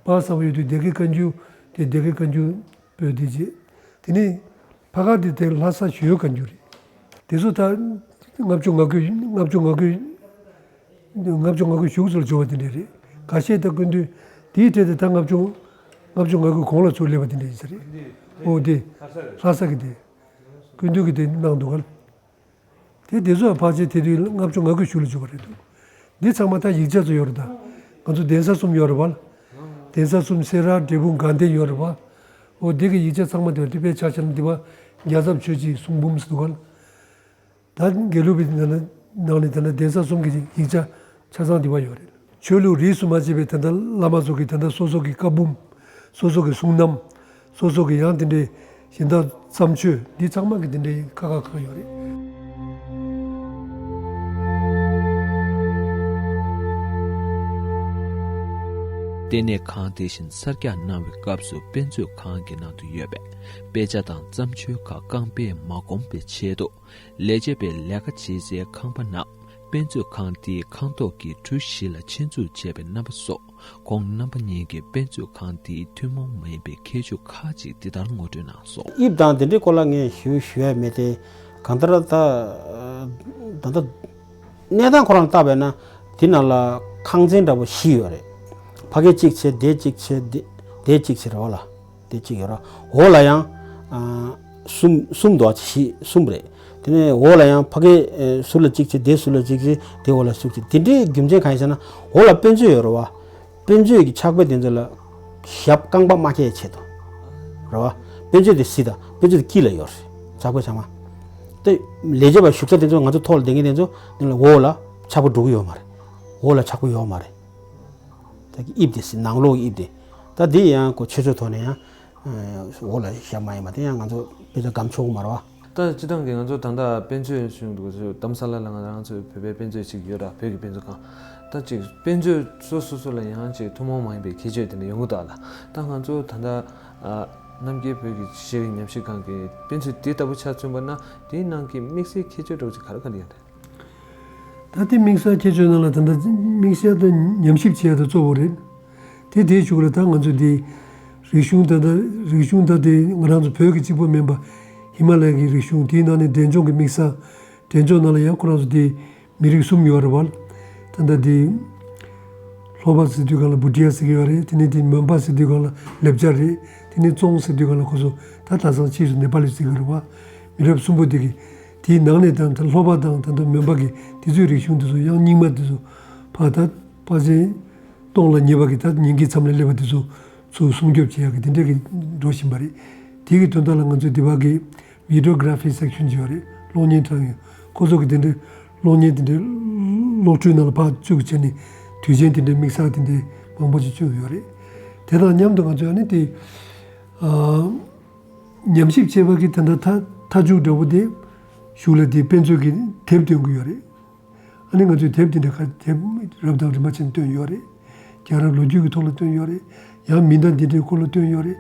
པར་གསར་པ་ཡོད་དུས་སྡེ་དགེ་བཀའ་འགྱུར་དེ་སྡེ་དགེ་བཀའ་འགྱུར་པོད་འདི་བྱས། དེ་ནས་ཕ་ག་དེ་དེ་ལྷ་ས་ཞོལ་བཀའ་འགྱུར་རེད། དེ་ཚོ་ད་ལྔ་བཅུ་ང་དགུ་ལྔ་བཅུ་ང་དགུ་ལྔ་བཅུ་ང་དགུ་གཞུག་ཚོར་འབྱོར་བ་དེ་འདྲ་རེད། ཁ་ཤས་ད་སྐུ་མདུན་དེའི་གྲས་དེ་ད་ལྔ་བཅུ་ལྔ་བཅུ་ང་དགུ་གོང་ལ་ཚུར་སླེབས་པ་དེ་འདྲ་ཡིན་ས་རེད། འོ་དེ་ལྷ་ས་གི་དེ། སྐུ་མདུན་གྱིས་དེ་གནང་འདུག་ག་ལ། དེ་དེ་ཚོ་ཕལ་ཆེར་དེ་དུས་ལྔ་བཅུ་ང་དགུ་གཞུག་ལ་བྱུང་བ་རེད་འདུག་འདི་ཚང་མ་ད་ཡིག་ཆ་ཚོ་ཡོད་རེད་ད། ང་ཚོ་གདན་ས་གསུམ་ཡོད་རེད་བ། གདན་ས་གསུམ་སེ་ར་འབྲས་སྤུངས་དགའ་ལྡན་ཡོད་རེད་བ། འོ་དེ་གི་ཡིག་ཆ་ཚང་མ་དེ་བ་དེ་དཔེ་ཆ་ཆ་ན་འདི་བ་རྒྱལ་ཚབ་ཆོས་ཀྱི་གསུང་འབུམ་ཟེར་འདུག་ག་ལ། ད་དགེ་ལུགས་པའི་ནང་ནས་ནང་ནས་ད་ལྟ་གདན་ས་གསུམ་གྱི་ཡིག་ཆ་ཆ་ཚང་འདི་བ་ཡོད་རེད། ཆོས་ལུགས་རིས་སུ་མ་ཆད་པའི་ད་ལྟ་བླ་མ་ཚོ་གི་ད་ལྟ་སོ་སོ་གི་བཀའ་འབུམ། སོ་སོ་གི་གསུང་རྣམ། སོ་སོ་གི་ཡང་དེ་འདྲའི་གཞན་དག་བརྩམས་ཆོས་འདི་ཚང་མ་གི་དེ་འདྲའི་ཁག་ཁག་ཁག་ཡོད་རེད། ལྟེ་གནས་ཁང་དེ་བཞིན་གསར་རྒྱག་གནང་བའི་སྐབས་སུ་དཔེ་མཛོད་ཁང་གི་ནང་དུ་ཡོད་པའི་དཔེ་ཆ་དང་བརྩམས་ཆོས་ཁག་རྐང་པས་མ་བསྒོམས་པའི་ཆེད་དུ། ལས་བྱེད་པའི་ལས་ཀ་བྱེད་སའི་ཁང་པ་ནང་ དཔེ་མཛོད་ཁང་དེའི་ཁང་ཐོག་གི་གྲུ་བཞི་ལ་ཆེད་འཛུགས་བྱས་པའི་རྣམ་པ་སོགས། ཁོང་རྣམ་པ་གཉིས་ཀྱིས་དཔེ་མཛོད་ཁང་དེའི་ཐུན་མོང་མ་ཡིན་པའི་ཁྱད་ཆོས་ཁག་ཅིག་འདི་ལྟར་ངོ་སྤྲོད་གནང་སོང་། དབྱིབས་དང་དེ་འདྲའི་སྐོར་ལ་ངས་ཞུ་ཞུ་ཡ་མེད་དེ། གང་ལྟར་ད་ད་ལྟ་གནས་སྟངས་ཁོ་རང་བལྟས་པས་ན་དེ་ནང་ལ་ཁང་ཚན་འདྲ་པོ་བཞི་ཡོད་རེད། ཕ་གི་གཅིག་བྱས་དེ་གཅིག་བྱས་དེ་དེ་གཅིག་བྱས་རེད་བ་ལ། དེ་གཅིག་ཡོད་ར། འོག་ལ་ཡང་ཨ་གསུམ་གསུམ་འདུག་བ། བཞི་གསུམ་རེད། དེ་ནས་འོག་ལ་ཡང་ཕ་གི་ཨེ་ཟུར་ལ་གཅིག་བྱས་དེ་ཟུར་ལ་གཅིག་བྱས་དེ་འོག་ལ་གཅིག་བྱས། དེ་འདྲའི་རྒྱུ་མཚན་གང་ཡིན་ཟེར་ན་འོག་ལ་དཔེ་མཛོད་ཡོད་རེད་བ། དཔེ་མཛོད་ཀྱི་ཕྱག་དཔེ་དེ་ཚོ་ལ་ཞབས་རྐང་པ་མ་འཁེལ་ཆེད་དུ་རེད་བ། དཔེ་མཛོད་དེ་གཟིགས་དང་དཔེ་མཛོད་དེ་དཀྱིལ་ལ་ཡོད་རེད། ཕྱག་དཔེ་ཚང་མ། དེ་ལས་བྱེད་པ་བཞུགས་ས་དེ་ཚོ་ང་ཚོ་ཐོག་ལ་བསྡད་མཁན་དེ་ཚོ་འོག་ལ་ཕྱག་དཔེ་འགྲོ་གི་ཡོད་མ་རེད། འོག་ལ་ཕྱག་དཔེ་ཡོད་མ་རེད། ད་གི་དབྱིབས་དེ་ཟེར། ནང་ལོགས་དབྱིབས་དེ། ད་འདི་ཡང་ཁོ་ཆོས་ཚོགས་ཐོག་ནས་ཡང་འོག་ལ་བཞག་མ་ཡིན་པ་དེ་ཡང་ང་ཚོ་དཔེ་ཆ་སྒམ་ཆོག་གི་མ་རེད་བ། ད་སྤྱི་བཏང་གི་ང་ཚོ་ད་ལྟ་དཔེ་མཛོད་གཞུང་དུ་དམ་ས་ལ་ལ་ང་རང་ཚོའི་བོད་པའི་དཔེ་མཛོད་ཅིག་ཡོད་ར། བོད་ཀྱི་དཔེ་མཛོད་ཁང་། ད་ཅིག་དཔེ་མཛོད་སོ་སོ་སོ་ལ་ཡང་ཅིག་ཐུན་མོང་མ་ཡིན་པའི་ཁྱད་ཆོས་དེ་འདྲ་ཡོང་གི་འདུག་ལ། ད་ང་ཚོ་ད་ལྟ་རྣམ་རྒྱལ་བོད་ཀྱི་ཤེས་རིག་ཉམས་ཞིབ་ཁང་གི་དཔེ་མཛོད་དེ་ལྟ་བུ་ཆ་མཚོན་པ་ན་དེའི་ནང་གི་དམིགས་བསལ་ཁྱད་ཆོས་འདྲ་བོ་ཅིག་ག་རེ་ག་རེ་ཡོད་རེད། ད་ལྟའི་དམིགས་བསལ་ཁྱད་ཆོས་ནང་ལ་ད་ལྟ་དམིགས་བསལ་དུ་ཉམས་ཞིབ་བྱེད་ཡ་དེ་གཙོ་བོ་རེད། དེ་དེའི་གཞུག་ལ་ད་ང་ཚོ་དེ་རིག་གཞུང་ད་ལྟ་རིག་གཞུང་ད་དེ་ང་རང་ཚོ་བོད་ཀྱི་གཅིག་པོ་མིན་པ་ཧི་མ་ལ་ཡ་གི་རིག་གཞུང་དེའི་ནང་ནས་འབྲས་ལྗོངས་ཀྱི་དམིགས་བསལ་འབྲས་ལྗོངས་ནང་ལ་ཡང་ཁོ་རང་ཚོ་དེ་མི་རིགས་གསུམ་ཡོད་རེད་བ། ད་ལྟ་དེ་ལྷོ་པ་ཟེར་དུས་སྒང་ལ་བྷུ་ཊི་ཡ་ཟེར་གྱི་ཡོད་རེད། དེ་ནས་དེ་མོན་པ་ཟེར་དུས་སྒང་ལ་ལེབ་ཅ་རེད། དེ་ནས་ཙོང་ཟེར་དུས་སྒང་ལ་ཁོ་ཚོ་ད་དེང་སང་ཕྱིས་སུ་ནེ་པ་ལི་ཟེར་གྱི་རེད་བ། མི་རབས་གསུམ་པོ་དེ་གི་དེའི་ནང་ནས་ད་ལྟ་ལྷོ་པ་དང་ད་ལྟ་མོན་པ་གི་དེ་ཚོའི་རིག་གཞུང་དེ་ཚོ་ཡང་རྙིང་མ་དེ་ཚོ་ཕར་ད་ཕར་ཕྱིན་སྟོང་ལ་ཉེ་བ་གི་ད་ཉིན་གྱི་མཚམས་ལ་སླེབས་པ་དེ་ཚོ་ཚུར་སྲུང་སྐྱོབ་བྱེད་ཡག་གི་དེ་འདྲ་གི་འགྲོ་བཞིན་པ་རེད། དེ་གི་དོན་དག་ལ་ང་ཚོས་འདི་བ་གི་བི་ཌི་ཡོ་གྷི་ར་ཕི་སེག་ཤན་ཅིག་ཡོད་རེད། གློག་བརྙན་ཁྲང་ཡོད། ཁོ་ཚོ་གི་དེ་འདྲའི་གློག་བརྙན་དེ་འདྲའི་གློག་འཕྲུལ་ནང་ལ་ཕར་བཅུག་བྱས་ནས་དུས་ཆེན་དེ་འདྲའི་དམིགས་བསལ་དེ་འདྲའི་མང་པོ་ཅིག་བཅུག་ཡོད་རེད། དེ་དང་མཉམ་དུ་ང་ཚོས་ཨ་ནི་དེ་ཨ་ཉམས་ཞིབ་བྱས་པ་གི་ད་ལྟ་མཐའ་མཐའ་མཇུག་འདྲ་བོ་དེ་གཞུག་ལ་དེ་དཔེ་མཛོད་ཀྱི་དེབ་སྟོན་གྱི་ཡོད་རེད། ཨ་ནི་ང་ཚོས་དེབ་དེ་འདྲ་ཁ་དེབ་རབ་དང་རིམ་པ་ཅན་བཏོན་ཡོད་རེད། རྒྱལ་རབས་ལོ་རྒྱུས་ཀྱི་ཐོག་ལ་བཏོན་ཡོད་རེད། ཡང་མི་སྣ་འདི་འདྲའི་སྐོར་ལ་བཏོན་ཡོད་རེད།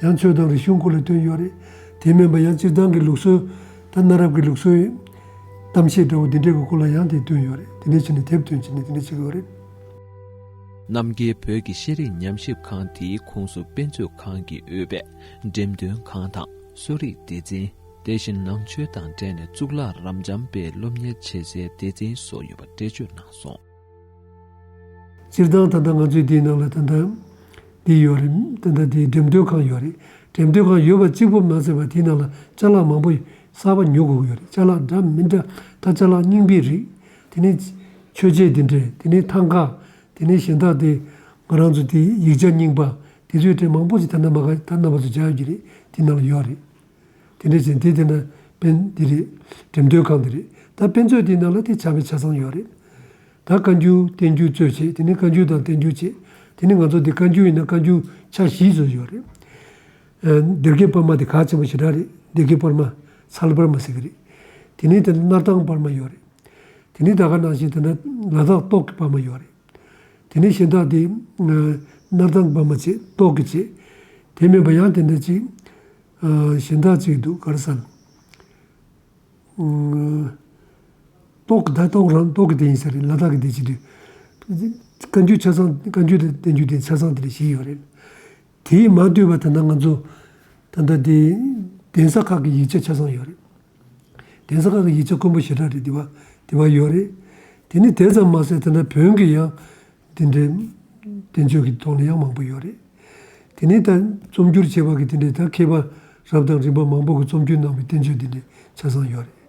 ཡང་ཆོས་དང་རིག་གཞུང་སྐོར་ལ་བཏོན་ཡོད་རེད། དེ་མིན་པ་ཡང་སྤྱིར་བཏང་གི་ལུགས་སྲོལ། ད་གནའ་རབས་ཀྱི་ལུགས་སྲོལ་གཏམ་བཤད་འདྲ་བོ་འདི་འདྲའི་གི་སྐོར་ལ་ཡང་དེ་བཏོན་ཡོད་རེད། དེ་འདྲའི་བྱས་ནས་དེབ་བཏོན་བྱས་ནས་དེ་འདྲ་བྱེད་ཀྱི་ཡོད་རེད། རྣམ་རྒྱལ་བོད་ཀྱི་ཤེས་རིག་ཉམས་ཞིབ་ཁང་དེའི་ཁོངས་སུ་དཔེ་མཛོད་ཁང་གི་ཨུ་པས་འགྲེམས་སྟོན་ཁང་དང་གསོ་རིག་སྡེ་ཚན། དེ་བཞིན་ནང་ཆོས་དང་འབྲེལ་ནས་གཙུག་ལག་རབ་འབྱམས་པའི་སློབ་གཉེར་བྱེད་སའི་སྡེ་ཚན་སོགས་ཡོད་པ་འགྲེལ་བརྗོད་གནང་སོང་། སྤྱིར་བཏང་ད་ལྟ་ང་ཚོའི་འདིའི་ནང་ལ་ད་ལྟ་འདི་ཡོད་རེད། ད་ལྟ་འདི་འགྲེམས་སྟོན་ཁང་ཡོད་རེད། འགྲེམས་སྟོན་ཁང་ཡོད་པ་གཅིག་པུ་མ་ཟད་པ་དེའི་ནང་ལ་ཅ་ལག་མང་པོ་གསར་པ་ཉོ་དགོས་ཀྱི་ཡོད་རེད། ཅ་ལག་འདྲ་མི་འདྲ། ད་ཅ་ལག་རྙིང་པའི་རིགས། དེ་ནས་མཆོད་ཆས་འདི་འདྲ། དེ་ནས་ཐང་ཀ། དེ་ནས་གཞན་དག་དེ་ང་རང་ཚོ་དེ་ཡིག་ཆ་རྙིང་པ་དེ་ཚོའི་གྲས་མང་པོ་ཞིག་ད་ལྟ་མ་ག་ད་རྣམ་པ་ཚོ་མཇལ་ཡོད་ཀྱི་རེད། དེ་ནང་ལ་ཡོད་རེད། དེ་འདྲ་བྱས་དེ་དེ་ན་དཔེ་འདི་རེད། འགྲེམས་སྟོན་ཁང་འདི་རེད། ད་དཔེ་མཛོད་དེའི་ནང་ལ་དེ་ཆ་བའི་ཆ་ཚང་ཡོད་རེད། ད་བཀའ་འགྱུར་བསྟན་འགྱུར་གཙོས་བྱས། དེ་ནས་བཀའ་འགྱུར་དང་བསྟན་འགྱུར་བྱས། དེ་ནས་ང་ཚོ་དེ་བཀའ་འགྱུར་ཡིན་ན་བཀའ་འགྱུར་ཆ་བཞི་ཙམ་ཡོད་རེད། ཨ་སྡེ་དགེ་པར་མ་དེ་གལ་ཆེན་པོ་ཞེ་དྲག་རེད། སྡེ་དགེ་པར་མ། ཚལ་པར་མ་ཟེར་གི་རེད། དེ་ནས་དེ་སྣར་ཐང་པར་མ་ཡོད་རེད། དེ་ནས་ད་ག་ནང་བཞིན་དེ་འདྲ་ལ་དྭགས་ཏོག་གི་པར་མ་ཡོད་རེད། དེ་ནས་གཞན་དག་དེ་སྣར་ཐང་པར་མ་བྱས། ཏོག་གི་བྱས། དེ་མིན་པ་ཡང་དེ་འདྲ་ཅིག་གཞན་དག་ཅིག་འདུག་ག་རེ་ཟེར་ན། ཏོག་གི་ད་ཏོག་རང་ཏོག་གི་དེ་ཡིན་ས་རེད། ལ་དྭགས་ཀྱི་དེ་བྱེད་དུས། བཀའ་འགྱུར་ཆ་ཚང་། བཀའ་འགྱུར་དང་བསྟན་འགྱུར་དེ་ཆ་ཚང་དེ་འདྲ་བཞི་ཡོད་རེད། དེས་མ་བསྡུས་པ་ད་ལྟ་ང་ཚོ་ད་ལྟ་དེ་གདན་ས་ཁག་གི་ཡིག་ཆ་ཆ་ཚང་ཡོད་རེད། གདན་ས་ཁག་གི་ཡིག་ཆ་དཀོན་པོ་ཞེ་དྲག་རེད། དེ་བ་དེ་བ་ཡོད་རེད། དེ་ནི་དེ་ཙམ་མ་ཟད་དེ་འདྲ་བོན་གྱི་ཡང་དེ་འདྲའི་བསྟན་བཅོས་ཀྱི་ཐོག་ལ་ཡང་མང་པོ་ཡོད་རེད། དེ་ནི་ད་རྩོམ་སྒྱུར་བྱས་པ་གི་དེ་འདྲའི་ད་མཁས་པ་རབ་དང་རིམ་པ་མང་པོ་གི་རྩོམ་སྒྱུར་གནང་བའི་བསྟན་བཅོས་དེ་འདྲའི་ཆ་ཚང་ཡོད་རེད།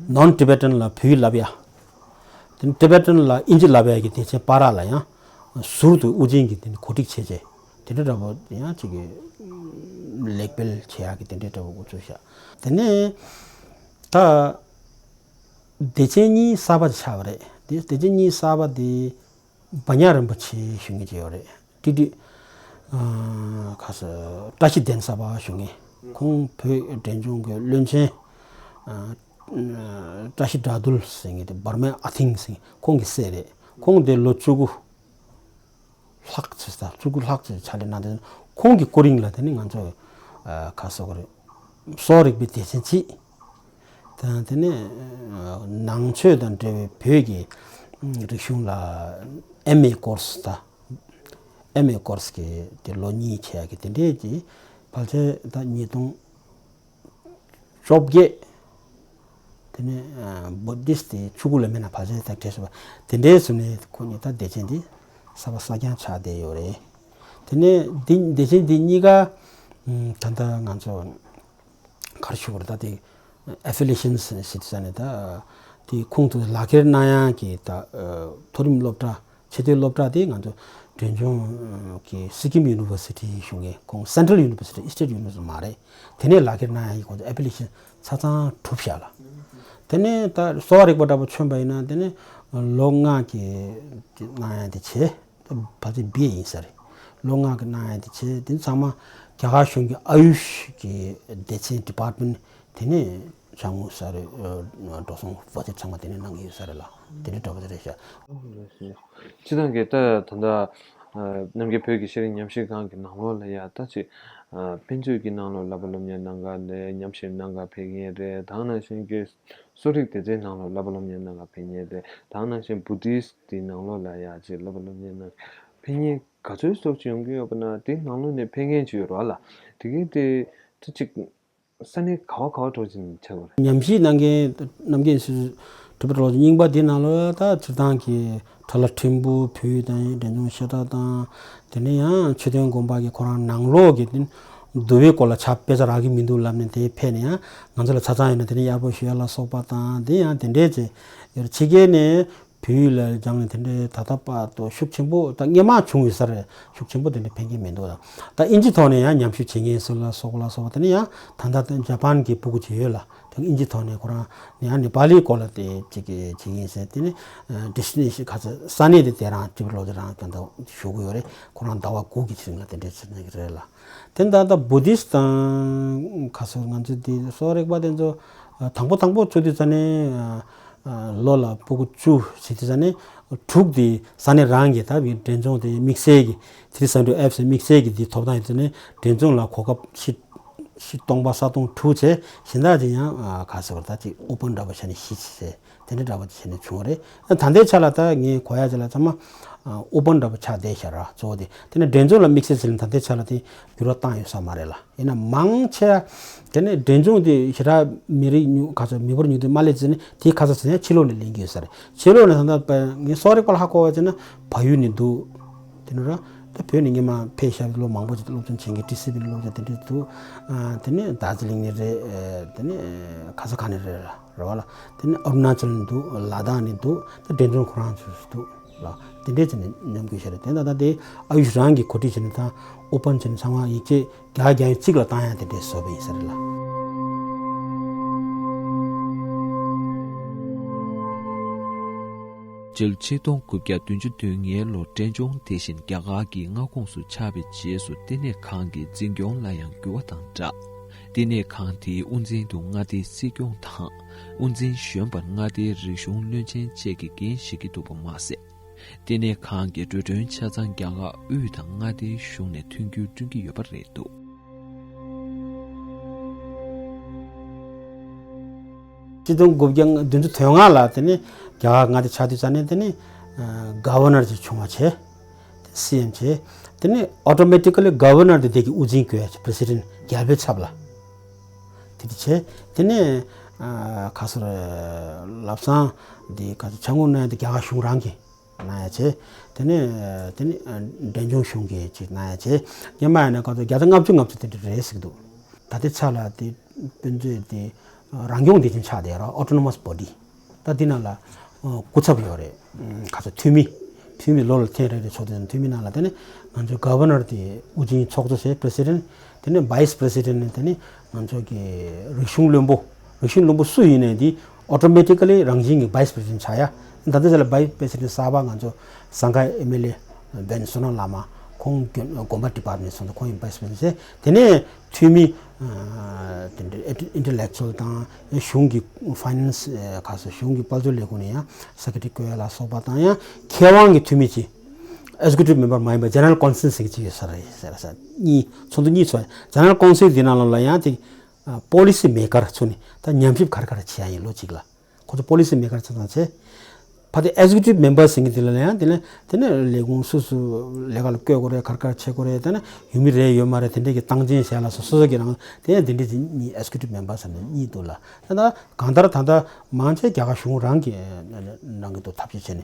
Non Tibetan ལ་བོད་ཡིག་བསླབ་ཡ། དེ་ནི་Tibetan ལ་ཨིན་ཇི་བསླབ་ཡ་གི་སྡེ་ཚན་པཱ་ར་ལ་ཡང་ཟུར་དུ་དབུ་ཅན་གྱི་དེ་ནི་གོ་སྒྲིག་བྱས་བྱས། དེ་འདྲ་འདྲ་པོ་ཡང་ཅིག་གི་ལེགས་སྤེལ་བྱེད་ཡག་གི་དེ་འདྲ་འདྲ་པོ་འགོ་ཚུགས་ཤག་དེ་ནས་ད་སྡེ་ཚན་གཉིས་གསར་པ་ཆགས་པ་རེད། དེ་སྡེ་ཚན་གཉིས་གསར་པ་དེ་བ་ཉག་རིན་པོ་ཆེ་ཞུ་མཁན་ཅིག་ཡོད་རེད། ཏི་ཏི་ཨ་ཁ་ས་བཀྲ་ཤིས་གདན་ས་པ་ཞུ་མཁན། ཁོང་བོད་འབྲས་ལྗོངས་ཀྱི་བློན་ཆེན་ཨ་བཀྲ་ཤིས་དགྲ་འདུལ་ཟེར་མཁན་དེ་འབར་མའི་ཨ་ཐིང་ཟེར་མཁན་ཁོང་གི་སྲས་རེད། ཁོང་དེ་ལོ་བཅུ་དགུ་ལྷག་ཙམ་ད་བཅུ་དགུ་ལྷག་ཙམ་ཕྱག་ལས་གནང་སྟེ། ཁོང་གི་སྐུ་རིང་ལ་དེ་ནི་ང་ཚོ་ཨ་ཁ་ས་གོ་རེད། གསོ་བ་རིག་པའི་སྡེ་ཚན་གཅིག་དང་དེ་ནས་ནང་ཆོས་དང་འབྲེལ་བའི་བོད་ཀྱི་རིག་གཞུང་ལ་ཨེམ་ཨེ་ཀོར་སི་དང་། ཨེམ་ཨེ་ཀོར་སི་གི་དེ་ལོ་གཉིས་བྱས་ཀྱི་དེ་འདྲའི་གི་ཕལ་ཆེར་ད་ཉིས་སྟོང་བཅོ་བརྒྱད། དེ་ནས་བྷུ་དིསྟ་དེ་ཆུ་ཁུག་ལ་མེད་ན་ཕལ་ཆེར་ད་བྲེལ་སོང་བ་དེ་འདྲའི་བཟོ་ནས་ཁོ་གཉིས་ད་སྡེ་ཚན་འདི་གསར་པ་གསར་རྐྱང་ཆགས་བསྡད་ཡོད་རེད། དེ་ནས་འདི་སྡེ་ཚན་འདི་གཉིས་ཀ་ད་ལྟ་ང་ཚོ་ག་རེ་ཞུ་དགོས་རེད། ད་དེ་ཨེ་ཕི་ལི་ཡེ་ཤན་ཟེར་ཟེར་ནས་ད་དེ་ཁོང་ཚོ་ལག་ཁྱེར་གནང་ཡག་གི་ད་མཐོ་རིམ་སློབ་གྲྭ་ཆེས་མཐོའི་སློབ་གྲྭ་དེ་ང་ཚོ་འབྲས་ལྗོངས་ཀྱི་སི་ཀིམ་ཡུ་ནི་ཝར་སི་ཊི་ཞུ་མཁན་ཁོང་སེན་ཊྲལ་ཡུ་ནི་ཝར་སི་ཊི་སི་ཊེཊ་ཡུ་ནི་ཝར་སི་ཊི་མ་རེད། དེ་ནས་ལག་ཁྱེར་གནང་ཡག་གི་ཁོང་ཚོ་ཨེ་ཕི་ལི་ཡེ་ཤན་ཆ་ཚང་གྲུབ་བཞག་ལ། དེ་ནས་ད་གསོ་བ་རིག་པ་འདྲ་པོ་མཚོན་པ་ཡིན་ན་དེ་ནས་ལོ་ལྔ་གི་གནང་ཡག་དེ་བྱས། ཕལ་ཆེར་བི་ཨེ་ཡིན་ས་རེད། ལོ་ལྔ་གི་གནང་ཡག་དེ་བྱས། དེ་ཚང་མ་རྒྱ་གར་གཞུང་གི་ཨ་ཡུཤ་གི་སྡེ་ཚན་ཌི་པཱར་ཊི་མེན་ཊི་དེ་ནས་ཆང་ངུ་ས་རེད། འགྲོ་སོང་བ་དེ་ཚང་མ་དེ་ནས་གནང་གི་ཡོད་ས་རེད་ལ། དེ་འདྲའི་འདྲ་པོ་དེ་རེད་ཤག་སྤྱིར་བཏང་གི་ད་ད་ལྟ་རྣམ་རྒྱལ་བོད་ཀྱི་ཤེས་རིག་ཉམས་ཞིབ་ཁང་གི་ནང་ལོགས་ལ་ཡ་ད་ཅིག་དཔེ་མཛོད་ཀྱི་ནང་ལོགས་བསླབ་པ་སློབ་གཉེར་གནང་ག་ནས་ཉམས་ཞིབ་གནང་ག་ཕེབས་མཁན་རེད། ད་ག་ནང་བཞིན་གྱི་གསོ་རིག་སྡེ་ཚན་ནང་ལོགས་བསླབ་པ་སློབ་གཉེར་གནང་ག་ཕེབས་མཁན་རེད། ད་ག་ནང་བཞིན་བྷུ་དིསྟ་དེའི་ནང་ལོགས་ལ་ཡ་ཅིག་བསླབ་པ་སློབ་གཉེར་གནང་ཕེབས་མཁན་ག་ཚོད་སོགས་ཅིག་ཡོང་གི་ཡོད་པ་ན་དེའི་ནང་ལོགས་ནས་ཕེབས་མཁན་ཅིག་ཡོད་རེད་བ་ལ། དེ་གའི་དེ་ད་ཅིག་ས་གནས་ག་བ་ག་བ་འགྲོ་བཞིན་ཆགས་པ་རེད། ཉམས་ཞིབ་གནང་མཁན་རྣམ་རྒྱལ་སྲས་གྲུབ་པ་ལོ་རྙིང་པ་འདི་ནང་ལོགས་ད་སྤྱིར་བཏང་གི་གྲྭ་ལྷ་ཕྲན་བུ་བོད་དང་འབྲས་ལྗོངས་ཤ་སྟག་དང་། དེ་ནས་ཡང་མཆོད་རྟེན་དགོན་པ་གི་ཁོ་རང་ནང་ལོགས་ཀྱི་དེ་འདུལ་བའི་སྐོར་ལ་ཆ་དཔེ་ཆ་རག་གི་མི་འདུག་ལབ་ནས་དེ་ཕེབས་ནས་ཡང་ང་ཚོ་ལ་ཆ་ཚང་ཡོད་ན་དེ་ནས་གཡར་པོ་ཞུ་ཡ་ལ་སོགས་པ་དང་། དེ་ཡང་དེ་འདྲས་བྱས་ཡོད་རེད། ཕྱི་རྒྱལ་ནས་བོད་ཡིག་ལ་སྦྱངས་ནས་དེ་འདྲའི་ད་ལྟ་བར་དུ་ཤུགས་ཆེན་པོ་ད་སྔོན་མ་བྱུང་ཡོད་ས་རེད། ཤུགས་ཆེན་པོ་དེ་འདྲ་ཕན་གྱི་མི་འདུག་ད་ཨིན་ཇི་ཐོག་ནས་ཡང་ཉམས་ཞིབ་བྱེད་མཁན་སུ་ལ་སོགས་ལ་སོགས་པ་དེ་ནས་ཡང་ད་ལྟ་ཇ་པན་གྱི་སྤུ་གུ་ཅིག་ཡོད་ལ། དེ་ཨིན་ཇི་ཐོག་ནས་ཁོ་རང་ཡང་ནེ་པ་ལིའི་སྐོར་ལ་དེ་ཅིག་བྱེད་མཁན་ཟེར། དེ་ནས་ཌེ་སི་ཊི་ནེ་ཤན་ག་ཚོད་ས་གནས་དེ་དེ་རང་ཊི་བི་ལོ་དེ་རང་ག་འདྲ་ཞུ་གི་ཡོད་རེད། ཁོ་རང་ཟླ་བ་དགུ་གི་རིང་ལ་དེ་འདྲའི་ཚོད་ནས་རེད་ལ། དེ་ད་ལྟ་བྷུ་དིསྟ་དང་ག་ཚོད་ང་ཚོ་དེ་གསོ་བ་རིག་པ་དེ་ཚོ་དང་པོ་དང་པོ་ཚུད་དུས་ཙ་ནས། ལོ་ལ་སྤུ་གུ་བཅུ་ཟེར་དུས་ཙ་ནས་དྲུག་དེ་ས་གནས་རང་གི་ད་འབྲས་ལྗོངས་དེ་དམིགས་བསལ་གྱི་ཐི་རི་སེ་ཝེན་ཊི་ཨེཕ་ཟེར་དམིགས་བསལ་གྱི་དེ་ཐོབ་ཐང་ཡོད་དུས་ཙ་ནས་འབྲས་ལྗོངས་ལ་གོ་སྐབས་ཕྱིར་ཕྱིར་གཏོང་པ་ས་སྟོང་དྲུག་བྱས། གཞན་དག་ཅིག་ཡང་ག་ཟེར་བ་ད་ཅིག་ཨོ་པན་འདྲ་པོ་བྱས་ནས་བཞི་བྱས། དེ་འདྲ་འདྲ་པོ་བྱས་ནས་བྱུང་བ་རེད། ད་ལྟའི་ཆ་ལ་ད་ངས་གོ་ཡ་ཅིག་ལ་ཚང་མ་ཨོ་པན་འདྲ་པོ་ཆགས་བསྡད་ཤག་ར། གཙོ་བོ་དེ་དེ་ནས་འབྲས་ལྗོངས་ལ་དམིགས་བསལ་བྱས་ནས་ད་ལྟའི་ཆ་ལ་དེ་འགྱུར་བ་བཏང་ཡོད་ས་མ་རེད་ལ། ཡིན་ན་མང་ཆེ་བ་དེ་ནས་འབྲས་ལྗོངས་དེ་ཞེ་དྲག་མི་རིགས་ཉུང་ག་ཚོད་མི་འབོར་ཉུང་དེ་མ་སླེབས་ཚེ་ནས་དེའི་ཁ་ཚ་ཚེ་ནས་ཕྱི་ལོགས་ནས་ལེན་གྱི་ཡོད་ས་རེད། ཕྱི་ལོགས་ནས་ད་ལྟ་ངས་གསོ་རིག་པ་ལ་ཧ་གོ་བ་བྱས་ན་བལ་ཡུལ་ནས་འདུག་དེ་ནས་ར་ད་བོད་ནས་སྔོན་མ་ཕེབས་ཤར་ལོ་མང་པོ་ཅིག་སློབ་སྦྱོང་བྱེད་མཁན་ཊི་སི་ཝི་ནས་སློབ་སྦྱོང་དེ་འདྲ་འདུག་དེ་ནས་རྡ་རྗེ་གླིང་ནས་རེད། དེ་ནས་ག་ས་ག་ནས་རེད་ར་ར་བ་ལ། དེ་ནས་ཨ་རུ་ན་ཅལ་ནས་འདུག་ལ་དྭགས་ནས་འདུག་ད་འབྲས་ལྗོངས་ཁོ་རང་ཚོ་འདུག་ལ། དེ་འདྲས་བྱས་ནས་མཉམ་འགུལ་བྱས་རེད། དེ་ད་ལྟ་དེ་ཨ་ཡུཤ་རང་གིས་གོ་སྒྲིག་བྱས་ནས་ད་ཨོ་པན་བྱས་ནས་ཚང་མ་ཡིག་ཆ་རྒྱ་རྒྱ་ཡིག་གཅིག་ལ་བཏང་ཡ་དེ་འདྲས་བཟོས་པ་ཡིན་ས་རེད་ལ། སྤྱི་ལོ་ཆིག་སྟོང་དགུ་བརྒྱ་བདུན་ཅུ་དོན་ལྔའི་ལོར་འབྲས་ལྗོངས་དེ་བཞིན་རྒྱ་གར་གྱི་མངའ་ཁོངས་སུ་ཆགས་པའི་རྗེས་སུ་བསྟི་གནས་ཁང་གི་འཛིན་སྐྱོང་ལ་ཡང་འགྱུར་བ་དང་སྦྲགས། བསྟི་གནས་ཁང་དེའི་དབུ་འཛིན་དུ་མངའ་སྡེའི་སྲིད་སྐྱོང་དང་། དབུ་འཛིན་གཞོན་པར་མངའ་སྡེའི་རིག་གཞུང་བློན་ཆེན་བཅས་ཀྱིས་འགན་བཞེས་ཀྱི་འདུག་པ་མ་ཟད། བསྟི་གནས་ཁང་གི་འགྲོ་གྲོན་ཆ་ཚང་རྒྱ་གར་དབུས་དང་མངའ་སྡེའི་གཞུང་ནས་མཐུན་འགྱུར་བསྐྲུན་གྱི་ཡོད་པ་རེད་འདུག་ཆིག་སྟོང་དགུ་བརྒྱ་བདུན་ཅུ་དོན་ལྔ་ལ་དེ་ནི་རྒྱ་གར་མངའ་སྡེ་ཆགས་དུས་ཙ་ནས་དེ་ནི་ག་ཝར་ནར་ཅིག་བྱུང་བ་བྱས། སི་ཨེམ་བྱས། དེ་ནས་ཨོ་ཊོ་མེ་ཊི་ཀ་ལི་ག་ཝར་ནར་དེ་དེ་གི་དབུ་འཛིན་དགོས་ཡ་བྱས། པི་རེ་སི་ཌེན་ཊི་རྒྱལ་པོའི་ཚབ་ལ། དེ་དེ་བྱས། དེ་ནས་ག་ཟེར་ལབ་སང་དེ་ག་ཚོད་ཆ་ངོ་ན་དེ་རྒྱ་གར་གཞུང་རང་གིས་གནང་ཡ་བྱས། དེ་ནས་དེ་ནས་འབྲས་ལྗོངས་གཞུང་གིས་ཅིག་གནང་ཡ་བྱས། སྔོན་མ་ཡིན་ན་ག་ཚོད་བརྒྱ་དང་ལྔ་བཅུ་ང་བཅུ་དེ་འདྲ་རེད་ཟེར་གྱི་འདུག་ད་ལྟའི་ཆ་ལ་དེ་དཔེ་མཛོད་དེ་རང་སྐྱོང་སྡེ་ཚན་ཆགས་བསྡད་ར། ཨོ་ཊོ་ནོ་མས་བྷོ་ཌི། ད་འདི་ནང་ལ་སྐུ་ཚབ་ཡོད་རེད། ག་ཚོད་འཐུས་མི། འཐུས་མི་ལོ་ལ་ཐེངས་རེ་རེ་ཚོགས་དུས་འཐུས་མི་ནང་ལ་དེ་ནི་ང་ཚོའི་ག་ཝར་ནར་དེ་དབུ་འཛིན་ཚོགས་གཙོ་བྱས། པི་རེ་སི་ཌེན་ཊི། དེ་ནི་བྷའི་སི་པི་རེ་སི་ཌེན་ཊི་ནི་དེ་ནི་ང་ཚོ་གི་རིག་གཞུང་བློན་པོ། རིག་གཞུང་བློན་པོ་སུ་ཡིན་ནའི་དེ་ཨོ་ཊོ་མེ་ཊི་ཀ་ལི་རང་བཞིན་གྱི་བྷའི་སི་པི་རེ་སི་ཌེན་ཊི་ཆགས་ཡ། ད་ལྟ་ཆ་ལ་བྷའི་སི་པི་རེ་སི་ཌེན་ཊི་གསར་པ་ང་ཚོ་ཟངས་དཀར་ཨེམ་ཨེལ་ཨེ་བན་བསོད་ནམས་ལགས་མ། ཁོང་དགོན་པ་ཌི་པཱར་ཊི་མེན་ཊི་སོང་ཙང་ཁོང་ཡིན་བྷའི་སི་པི་རེ་སི་ཌེན་ཊི་བྱས། དེ་ནས་འཐུས་མི་དེ་འདྲ་ཨིན་ཊེ་ལེག་ཅུ་ཨལ་དང་གཞུང་གི་ཕའི་ནན་སི་ག་ཚོད་གཞུང་གི་དཔལ་འབྱོར་ལས་ཁུངས་ནས་ཡང་སེ་ཀེ་རེ་ཊི་རི་བསྐོ་ཡ་ལ་སོགས་པ་དང་། ཡང་མཁས་དབང་གི་འཐུས་མི་གཅིག་ཨེག་ཛི་ཀུ་ཊིབ་མེམ་བར་མ་ཡིན་པ་ཇེ་ནེ་རལ་ཀའུན་སིལ་ཟེར་གྱི་གཅིག་ཡོད་ས་རེད་ཟེར་ས་གཉིས། ཚོགས་འདུ་གཉིས་ཚོགས། ཇེ་ནེ་རལ་ཀའུན་སིལ་འདི་ནང་ལོགས་ལ་ཡང་དེ་ པོ་ལི་སི་མེ་ཀར་ཚོ་ནི་ད་ཉམས་ཞིབ་ག་རེ་ག་རེ་བྱེད་ཡ་ཡིན་ལོ་གཅིག་ལ། ཁོ་ཚོ་པོ་ལི་སི་མེ་ཀར་ཚོ་དང་བྱས། ཕ་དེ་ཨེག་ཛི་ཀུ་ཊིབ་མེམ་བར་ཟེར་མཁན་དེ་ལ་ཡང་དེ་ནས་དེ་ནས་ལས་ཁུངས་སུ་སུ་ལས་ཀ་ལ་བསྐོས་དགོས་རེད། ག་རེ་ག་རེ་བྱེད་དགོས་རེད། དེ་ནས་ཡོད་མི་རེད་ཡོད་མ་རེད། དེ་འདྲས་ཀྱི་སྟངས་འཛིན་བྱས་ལ་སོ་སོ་སོ་གི་རང་དེ་ཡང་དེ་འདྲས་ཀྱི་གཉིས་ཨེག་ཛི་ཀུ་ཊིབ་མེམ་བར་ཟེར་ནས་གཉིས་འདུག་ལ། ད་ལྟ་གང་ལྟར་ད་ལྟ་མང་ཆེ་རྒྱ་གར་གཞུང་རང་གི་ནང་གི་ཐོག་ཐབས་ཤེས་བྱས་ནས།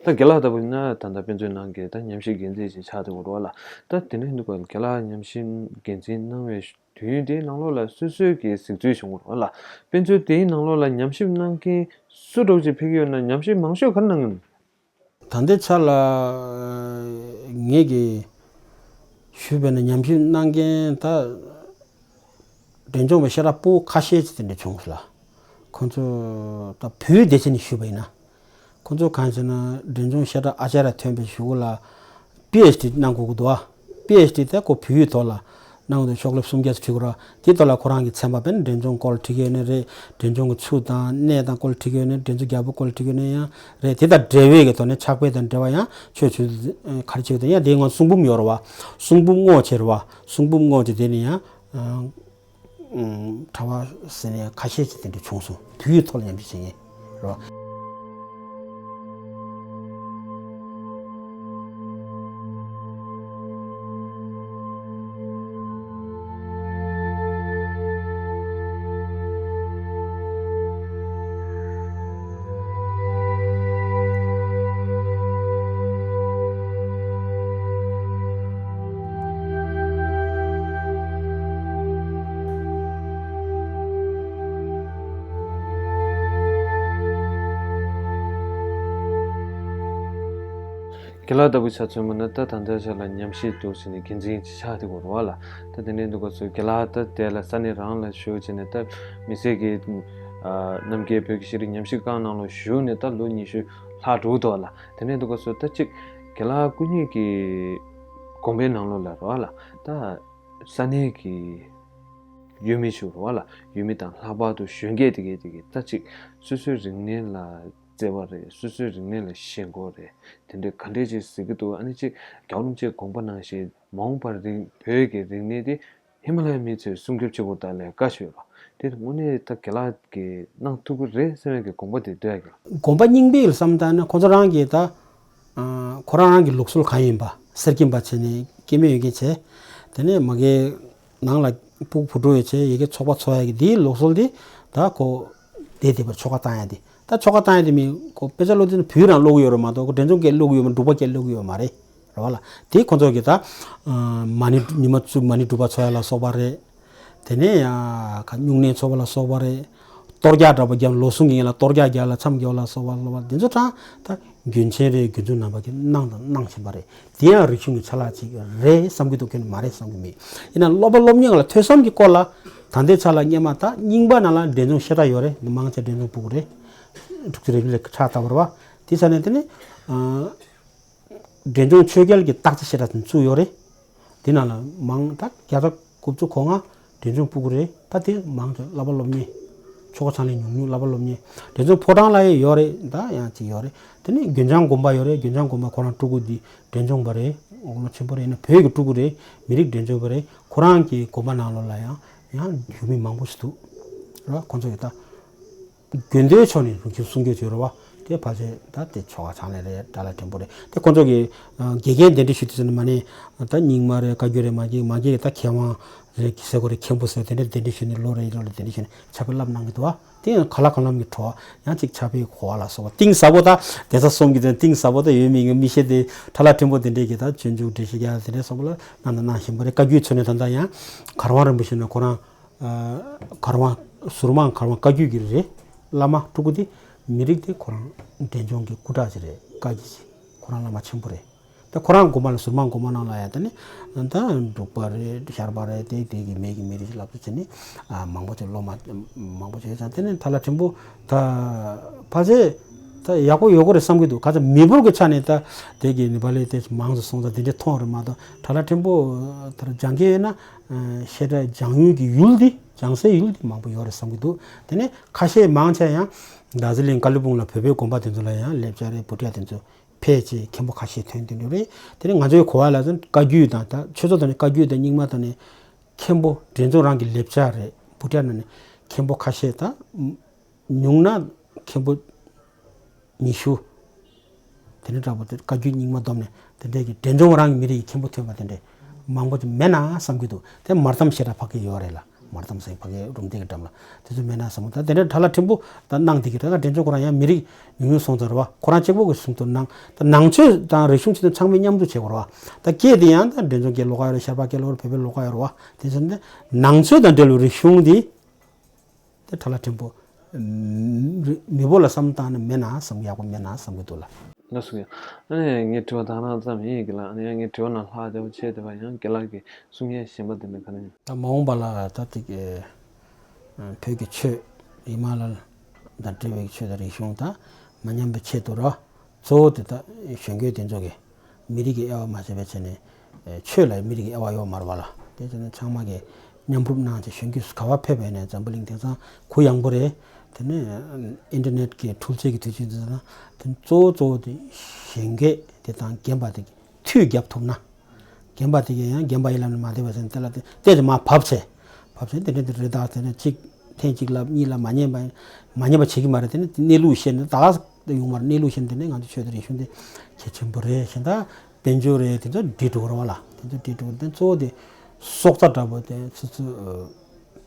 ད་རྒན་ལགས་ལྟ་བུ་ཡིན་ན་ད་ལྟ་དཔེ་མཛོད་ནང་གི་ད་ཉམས་ཞིབ་འགན་འཛིན་ཞིག་ཆགས་བསྡད་ཡོད་རེད་བ་ལ། ད་དེ་འདྲ་ཡིན་དུས་རྒན་ལགས་ཉམས་ཞིབ་འགན་འཛིན་གནང་བའི་དུས་ཡུན་དེའི་ནང་ལོགས་ལ་སོ་སོའི་གི་གཟིགས་ཚུལ་བྱུང་བ་ལ། དཔེ་མཛོད་དེའི་ནང་ལོགས་ལ་ཉམས་ཞིབ་གནང་མཁན་སུ་འདྲ་ཅིག་ཕེབས་ཀྱི་ཡོད་ན། ཉམས་ཞིབ་མང་ཤོས་ག་རེ་གནང་གི་ཡོད། ད་ལྟའི་ཆ་ལ་ངེད་ཀྱིས་ཞུས་པ་ན་ཉམས་ཞིབ་གནང་མཁན་ད་འབྲས་ལྗོངས་པའི་བཤད་གྲྭ་ཕྲུ་གུ་ཁ་ཤས་ཅིག་དེ་འདྲ་བྱུང་སོང་ལ། ཁོང་ཚོ་ད་བོད་སྡེ་ཚན་ནས་ཞུས་པ་ཡིན་ན། ཁོང་ཚོ་གང་ཟེར་ན་འབྲས་ལྗོངས་བཤད་གྲྭ་ཨ་ཅཱརྱ་ཐོན་པའི་གཞུག་གུ་ལ་པི་ཨེཆ་ཌི་གནང་དགོས་ཀྱི་འདུག་ཨ། པི་ཨེཆ་ཌི་དེ་ཁོ་བོད་ཡིག་ཐོག་ལ་གནང་དགོས་འདུག་ཤོག་ལེབ་སུམ་བརྒྱ་ཙམ་བྲིས་དགོས་ར། དེ་ཐོག་ལ་ཁོ་རང་གི་ཚན་པ་དཔེར་ན་འབྲས་ལྗོངས་སྐོར་བྲིས་ཀྱི་ཡོད་ན་རེད། འབྲས་ལྗོངས་ཀྱི་ཆུ་དང་གནས་དང་སྐོར་བྲིས་ཀྱི་ཡོད་ན། འབྲས་ལྗོངས་རྒྱལ་པོ་སྐོར་བྲིས་ཀྱི་ཡོད་ན་ཡང་རེད། དེ་དང་འབྲེལ་བའི་གི་ཐོག་ནས་ཕྱག་དཔེ་དང་འབྲེལ་བ་ཡང་ཆོས་ཆོས་དེ་ཡང་དེའི་ངོ་གསུང་འབུམ་ཡོད་ར་བ། གསུང་འབུམ་བསྔོགས་བྱས་ར་བ། གསུང་འབུམ་བསྔོགས་བྱས་དེ་ནས་ཡང་། ཨང་། ཨང་། གྲྭ་པ་ཟེར་ནས་ཁ་ཤས་ཅིག་དེ་འདྲ་བྱུང་སོང་། བོད་ཡིག་ཐོག་ལ་ཉམས་ཞིབ་བྱེད་མཁན་རེད་བ། རྒན་ལགས་ལྟ་བུ་ཆ་མཚོན་པ་ན་ད་ད་ལྟའི་ཆ་ལ་ཉམས་ཞིབ་འདུག་ཟེར་ནས་འགན་འཛིན་ཅིག་ཆགས་བསྡད་ཡོད་རེད་བ་ལ། ད་དེ་འདྲའི་འདུག་ག་ཚོད་རྒན་ལགས་ད་དེ་ལ་ས་གནས་རང་ལ་བཞུགས་བྱས་ནས་ད་མི་སེར་གྱི་ཨ་རྣམ་རྒྱལ་བོད་ཀྱི་ཤེས་རིག་ཉམས་ཞིབ་ཁང་ནང་ལ་བཞུགས་ནས་ད་ལོ་ཉི་ཤུ་ལྷག་འགྲོ་འདུག་བ་ལ། དེ་འདྲའི་འདུག་ག་ཚོད་ད་ཅིག་རྒན་ལགས་སྐུ་ཉིད་ཀྱི་དགོངས་པའི་ནང་ལོགས་ལ་རེད་བ་ལ། ད་ས་གནས་ཀྱི་ཡུལ་མི་ཞིག་རེད་བ་ལ། ཡུལ་མི་དང་ལྷག་པར་དུ་གཞོན་སྐྱེས་དེ་གས་དེ་གས་ད་ཅིག་སོ་སོའི་རིག་གནས་ལ་བརྩེ་བ་རེད། སོ་སོའི་རིག་གནས་ལ་ཞེན་ཁོག་རེད། དེ་འདྲའི་ག་འདྲས་ཅིག་གཟིགས་ཀྱི་འདུག་ཨ་ནི་ཅིག་རྒྱལ་བ་རིན་པོ་ཆེའི་དགོངས་པ་ནང་བཞིན་མ་འོངས་པར་རིང་བོད་ཀྱི་རིག་གནས་དེ་ཧི་མ་ལ་ཡའི་མི་ཚོས་སྲུང་སྐྱོབ་བྱེད་དགོས་ད་ལས་ཀ་ཞིག་ཡོད་པ་དེ་དངོས་གནས་ད་རྒན་ལགས་ཀྱིས་གནང་ཐུབ་ཀྱི་རེད་བསམ་ཡག་གི་དགོངས་པ་དེ་འདོད་ཡག་གི། དགོངས་པ་རྙིང་པའི་བསམ་བཏང་ན་ཁོ་ཚོ་རང་གིས་ད་ཨ་ཁོ་རང་རང་གི་ལུགས་སྲོལ་གང་ཡིན་པ་གསེར་སྐྱེམས་པ་བྱས་ནས་སྐྱེ་དམན་ཡོད་མཁན་བྱས། དེ་ནས་མ་གིའི་ནང་ལ་ཕྲུ་གུ་བུ་ཕྲུག་ཡོད་བྱས་ཡ་གི་ཚོགས་པ་འཚོགས་ཡ་གི་འདིའི་ལུགས་སྲོལ་འདི་ད་ཁོ་བསྡད་བསྡད་པར་ཆོ་ག་བཏང་ཡ་འདི་ད་ཆོ་ག་བཏང་ཡ་འདི་མི་ཁོ་དཔེ་ཆ་ཀློག་དུས་ན་བོད་རང་ཀློག་གི་ཡོད་རེད་མ་གཏོགས་ཁོ་འབྲས་ལྗོངས་སྐད་ཀློག་གི་ཡོད་མ་འབྲུག་པ་སྐད་ཀློག་གི་ཡོད་མ་རེད། རེད་བ་ལ། དེ་ཁོ་ཚོ་གི་ད་ཨ་མ་ཎི་ཉི་མ་བཅུ་མ་ཎི་སྒྲུབ་པ་འཚོགས་ཡ་ལ་སོགས་པ་རེད། དེ་ནས་ཡང་སྨྱུང་གནས་འཚོགས་པ་ལ་སོགས་པ་རེད། གཏོར་རྒྱག་འདྲ་པོ་རྒྱབ་ལོ་གསུམ་གྱི་ངེས་ལ་གཏོར་རྒྱག་རྒྱག་ལ་མཚམས་རྒྱག་ལ་སོགས་པ་ལ་བ་འདི་ཚོ་གྲངས་ད་རྒྱུན་ཆེན་རེད། རྒྱུན་འཛོམས་རྣམ་པ་གི་གནང་དང་གནང་བཞིན་པ་རེད། དེ་ཡང་རིག་གཞུང་གི་ཆ་ལག་ཅིག་རེད་བསམ་གྱི་འདུག་ཁྱོན་མ་རེད་བསམ་གྱི་མེད། ཡིན་ན་སློབ་པ་སློབ་གཉེར་ལ་ཐོས་བསམ་གྱི་སྐོར་ལ་ད་ལྟའི་ཆ་ལ་སྔོན་མ་ད་རྙིང་པ་ནང་ལ་འབྲས་ལྗོངས་བཤད་གྲྭ་ཡོད་རེད། འདི་མང་ཆེ་འབྲས་ལྗོངས་ཕྲུ་གུ་རེད། འཁྲུག་ཆ་རེ་རེ་ཁྲག་ལྟ་བུ་རེད་བ། དེ་ཆ་ནས་དེ་ནི་ཨ། འབྲས་ལྗོངས་ཆོས་རྒྱལ་གྱི་བརྟག་དཔྱད་བཤད་གྲྭ་དེ་བཙུགས་ཡོད་རེད། དེ་ནང་ལ་མང་ད་བརྒྱ་ཆ་དགུ་བཅུ་གོ་ལྔ་འབྲས་ལྗོངས་ཕྲུ་གུ་རེད། ད་དེ་མང་ཆེ་བ་སློབ་པ་སློབ་གཉེར། ཆོལ་ཁ་ཕྱག་ལེན་ཉུང་ཉུང་སློབ་པ་སློབ་གཉེར། འབྲས་ལྗོངས་ཕོ་བྲང་ལ་ཡང་ཡོད་རེད། ད་ཡང་ཅིག་ཡོད་རེད། དེ་ནས་རྒྱུན་འཆང་དགོན་པ་ཡོད་རེད། རྒྱུན་འཆང་དགོན་པ་ཁོ་རང་ཕྲུ་གུ་འདི་འབྲས་ལྗོངས་པ་རེད། དབུ་མ་ཆེན་པོ་རེད། ཡིན་ན་བོད་ཀྱི་ཕྲུ་གུ་རེད། མི་རིགས་འབྲས་ལྗོངས་པ་རེད། ཁོ་རང་གི་དགོན་པ་ནང་ལོགས་ལ་ཡང་ཡང་ཡུལ་མི་མང་པོ་ཞིག་འདུག་ར། ཁོ་ཚོ་ཡོད་ད། དགོན་སྡེའི་ཕྱོགས་ནས་རུ་ཁྱིམ་སྲུང་སྐྱོབ་བྱེད་རོགས་པ། དེ་ཕལ་ཆེར་ད་དེ་ཆོལ་ཁ་ཕྱག་ལེན་རེད། དགྲ་ལྷ་འདྲེ་པོ་རེད། དེ་ཁོ་ཚོ་གི་དགེ་རྒན་གདན་འདྲེན་ཞུ་དུས་ཙམ་ནས་མ་ནས་ད་རྙིང་མ་རེད། བཀའ་བརྒྱུད་རེད། མ་གི་མ་གི་ད་མཁས་དབང་རེད་ཟེར་དགོས་རེད། མཁན་པོ་ཟེར་དེ་འདྲ་གདན་འདྲེན་ཞུས་ནས་ལོ་རེ་ལོ་ལ་གདན་འདྲེན་ཞུས་ནས་ཕྱག་དཔེ་བསླབ་གནང་གི་འདུག་བ། དེ་ཡང་ག་ལ་གང་འཚམ་གྱི་བྲོ་བ་ཡང་ཅིག་ཕྱག་དཔེ་གོ་བ་ལ་སོགས་པ་གཏིང་ཟབ་པོ་ད་གདན་ས་གསུམ་གྱི་དེ་གཏིང་ཟབ་པོ་ད་ཡོད་མེད་ངས་མི་ཤེས། དེ་དགྲ་ལྷ་འདྲེ་པོ་དེ་འདྲས་ཀྱི་ད་སྤྱོད་འཇུག་འགྲེལ་བཤད་རྒྱག་དེ་འདྲས་སོགས་པ་ལ་གནང་དང་གནང་བཞིན་པ་རེད། བཀའ་བརྒྱུད་ཚོ་ནས་ད་ལྟ་ཡང་གར་དབང་རིན་པོ་ཆེ་ནས་ཁོ་རང་། གར་དབང་ཟུར་མང་གར་དབང་བཀའ་བརྒྱུད་ཀྱི་རེད། བླ་མ་སྤྲུལ་སྐུ་དེ་མི་རིགས་དེ་ཁོ་རང་འབྲས་ལྗོངས་ཀྱི་སྐུ་དྲག་ཅིག་རེད། བཀའ་བརྒྱུད་ཅིག་ཁོ་རང་བླ་མ་ཆེན་པོ་རེད། ད་ཁོ་རང་དགོན་པ་ལ་ཟུར་མང་དགོན་པ་ནང་ལ་ཡ་ད་ནི་ད་འབྲུག་པ་རེད། ཤར་པ་རེད། དེ་དེ་གི་མེད་ཀྱི་མི་རིགས་ལབ་དུས་ཚེ་ནི་མང་པོ་ཅིག་སློབ་མ་མང་པོ་ཅིག་ཡོད་ཙང་དེ་ནི་ཐ་ལ་ཕྲན་བུ་ད་ཕལ་ཆེར་ད་ཡག་པོ་ཡོད་གོ་རེད་བསམ་གྱི་འདུག་ག་ཚ་མི་འབོར་གྱི་ཆ་ནས་ད་དེ་གི་ནི་བ་ལས་དེ་མང་དུ་སོང་ཙང་དེ་འདྲས་མཐོང་རེད་མ་གཏོགས་ཐ་ལ་ཕྲན་བུ་ད་སྦྱང་གི་ཡོད་ན། བཤད་གྲྭ་སྦྱང་ཡུལ་གྱི་ཡུལ་འདི་སྦྱང་སའི་ཡུལ་འདི་མང་པོ་ཡོད་རེད་བསམ་གྱི་འདུག་དེ་ནས་ཁ་ཤས་མང་ཆེ་ཡང་རྡ་རྗེ་གླིང་ཀ་ལི་སྦུག་ལ་བོད་པའི་དགོན་པ་དེ་ཚོ་ལ་ཡང་ལེབ་ཅ་རེད། བུ་ཊ་དེ་ཚོ་ཕེབས་བྱས་མཁན་པོ་ཁ་ཤས་ཐོན་དེ་འདྲ་རེད། དེ་ནས་ང་ཚོའི་གོ་བ་ལ་ཚོ་བཀའ་བརྒྱུད་དང་ད་ཆོས་ཚོགས་དང་ནི་བཀའ་བརྒྱུད་དང་རྙིང་མ་དང་ནི་མཁན་པོ་འབྲས་ལྗོངས་རང་གི་ལེབ་ཅ་རེད། བུ་ཊི་ཡ་ནང་ནས་མཁན་པོ་ཁ་ཤས་དང་། ཉུང་ན་མཁན་པོ་ཉི་ཤུ། དེ་འདྲ་འདྲ་པོ་དེ་བཀའ་བརྒྱུད་རྙིང་མ་བསྡོམས་ནས་དེ་འདྲའི་གི་འབྲས་ལྗོངས་རང་གི་མི་རིགས་ཀྱི་མཁན་པོ་ཐོན་པ་དེ་འདྲའི་མང་པོ་ཅིག་མེད་ན་བསམ་གྱི་འདུག་དེ་མར་དམ་ཞེ་དྲག་ཕ་གི་ཡོད་རེད་ལ། མར་དམ་སེང་ཕ་གི་རུམ་བཏེག་གི་འགྲམ་ལ་དེ་ཚོ་མེད་ན་བསམ་གྱི་འདུག་ད་དེ་འདྲའི་ཁྲ་ལ་ཕྲན་བུ་ད་གནང་བསྡད་ཀྱི་རེད། ད་འབྲས་ལྗོངས་ཁོ་རང་ཡང་མི་རིགས་ཉུང་ཉུང་སོང་ཙང་རེད་བ། ཁོ་རང་གཅིག་པོ་གི་གསུང་དུ་གནང་། ད་ནང་ཆོས་དང་རིག་གཞུང་ཆེད་དུ་ཚང་མས་མཉམ་དུ་བྱེད་དགོས་རེད་བ། ད་སྐད་དེ་ཡང་ད་འབྲས་ལྗོངས་སྐད་ལོགས་ཀ་ཡོད་རེད། ཤར་པ་སྐད་ལོགས་རེད། བོད་པའི་ལོགས་ཀ་ཡོད་རེད་བ། དེ་ཚོ་འདི་ནང་ཆོས་དང་འབྲེལ་བའི་རིག་གཞུང་འདི། དེ་ཁྲ་ལ་ཕྲན་བུ། མི་བོ་ལ་བསམ་བཏང་ན་མེད་ན་བསམ། ཡག་པོ་མེད་ན་བསམ་གྱི་འདུག་ལ། ལགས་སོ། ཨ་ནི་ངའི་དྲི་བ་དག་སྣང་ཙམ་ཡིན་གྱི་ལ། ཨ་ནི་ངའི་དྲི་བ་ནང་ལྷག་བསྡད་པ་ཆེ་བསྡད་པ་ཡང་རྒན་ལགས་ཀྱི་གསུང་ཡས་གཞན་པ་དེ་འདྲ་ག་ནས་ཡང་། ད་མ་འོངས་པ་ལ་ད་དེ་གི་བོད་ཀྱི་ཆོས་ཡིད་མ་ལ་དང་འབྲེལ་བའི་ཆོས་དང་རིག་གཞུང་དང་མ་ཉམས་པའི་ཆེད་དུ་ར། གཙོ་བོ་དེ་ད་གཞོན་སྐྱེས་དེ་ཚོ་གི་མི་རིགས་ཀྱི་དབྱེ་བ་མ་བྱས་པའི་ཆ་ནས། ཆོས་ལ་མི་རིགས་ཀྱི་དབྱེ་བ་ཡོད་མ་རེད་པ་ལ། དེ་ཚོ་ནི་ཚང་མ་གི་མཉམ་རུབ་གནང་བྱས་གཞོན་སྐྱེས་སུ་ག་པར་ཕེབས་པ་ཡིན་ན་འཛམ་བུ་གླིང་དེང་སང་གུ་ཡངས་པོ་རེད། དེ་ནས་ཨིན་ཊར་ནེཊ་ཀྱི་འཕྲུལ་ཆས་ཀྱི་དུས་ཚོད་འདི་ཚོ་ན་དེ་གཙོ་བོ་གཙོ་བོ་དེ་གཞོན་སྐྱེས་དེ་དང་རྒན་པ་དེ་གི་མཐུད་རྒྱབ་ཐུབ་ན། རྒན་པ་དེ་གས་ཡང་རྒན་པ་ཡིན་ལབ་ནས་མ་བསྡད་པ་བྱས་ནས་དེ་ལ་དེ་དེ་དེ་མར་བབས་བྱས། བབས་བྱས་དེ་འདྲ་དེ་རེད། ད་དེ་ནས་གཅིག་ཐེངས་གཅིག་ལབ་གཉིས་ལབ་མ་ཉན་པ་མ་ཉན་པ་བྱེད་ཀྱི་མ་རེད། དེ་ནས་གནས་ལུགས་བཤད་ནས་ད་ག་ཡོང་མ་རེད། གནས་ལུགས་བཤད་ནས་དེ་ནས་ང་ཚོ་ཆོས་དང་རིག་གཞུང་དེ་གལ་ཆེན་པོ་རེད་ཞེས། ད་དཔལ་འབྱོར་རེད། དེ་ཚོ་འགྲིག་འགྲོ་གི་རེད་པ་ལ། དེ་ཚོ་འགྲིག་འགྲོ་གི་རེད། དེ་གཙོ་བོ་དེ་སྲོག་རྩ་འདྲ་པོ་དེ་ཚོ་ཚོ།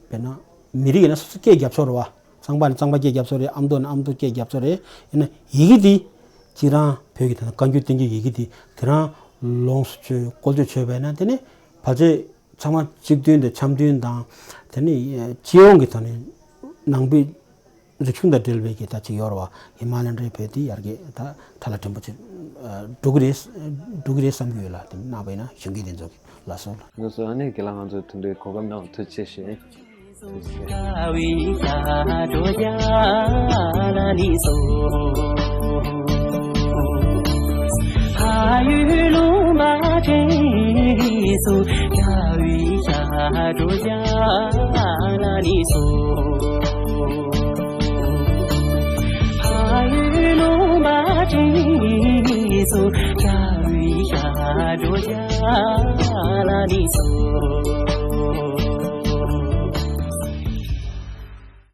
དཔེར་ན་མི་རིགས་ཡིན་ན་སོ་སོ་སྐད་རྒྱབ་ཕྱོགས་རེད་པ། གཙང་པ་ནས་གཙང་པ་སྐད་རྒྱབ་ཕྱོགས་རེད། ཨ་མདོ་ནས་ཨ་མདོ་སྐད་རྒྱབ་ཕྱོགས་རེད། ཡིན་ན་ཡི་གེ་འདི་གཅིག་རང་བོད་ཀྱི་དེ་ན་བཀའ་འགྱུར་བསྟན་འགྱུར་ཡི་གེ་འདི་དེ་རང་ལོངས་སུ་སྤྱོད་བཀོལ་སྤྱོད་བྱས་པ་ཡིན་ན་དེ་ནི་ཕལ་ཆེར་ཚང་མ་གཅིག་མཐུན་དང་འཆམ་མཐུན་དང་། དེ་ནི་སྤྱི་ཡོངས་ཀྱི་ཐོག་ནས་ནང་པའི་རིག་གཞུང་དང་འབྲེལ་བའི་གི་ད་ཅིག་ཡོད་རེད་པ། ཧི་མ་ལ་ཡན་རེད། བོད་འདི་ཡར་རྒྱས་ད་ཁྲ་ལ་ཕྲན་བུ་ཅིག་འགྲོ་གི་རེད། འགྲོ་གི་རེད་བསམ་གྱི་ཡོད་ལ། དེ་གནང་བ་ཡིན་ན་གཞོན་སྐྱེས་དེ་ཚོ་གི། ལགས་སོ། ལགས་སོ། ཨ་ནི་རྒན་ལགས་ང་ཚོ་དེ་འདྲའི་གོ་སྐབས་གནང་བ་ཐུགས་རྗེ་ཆེ།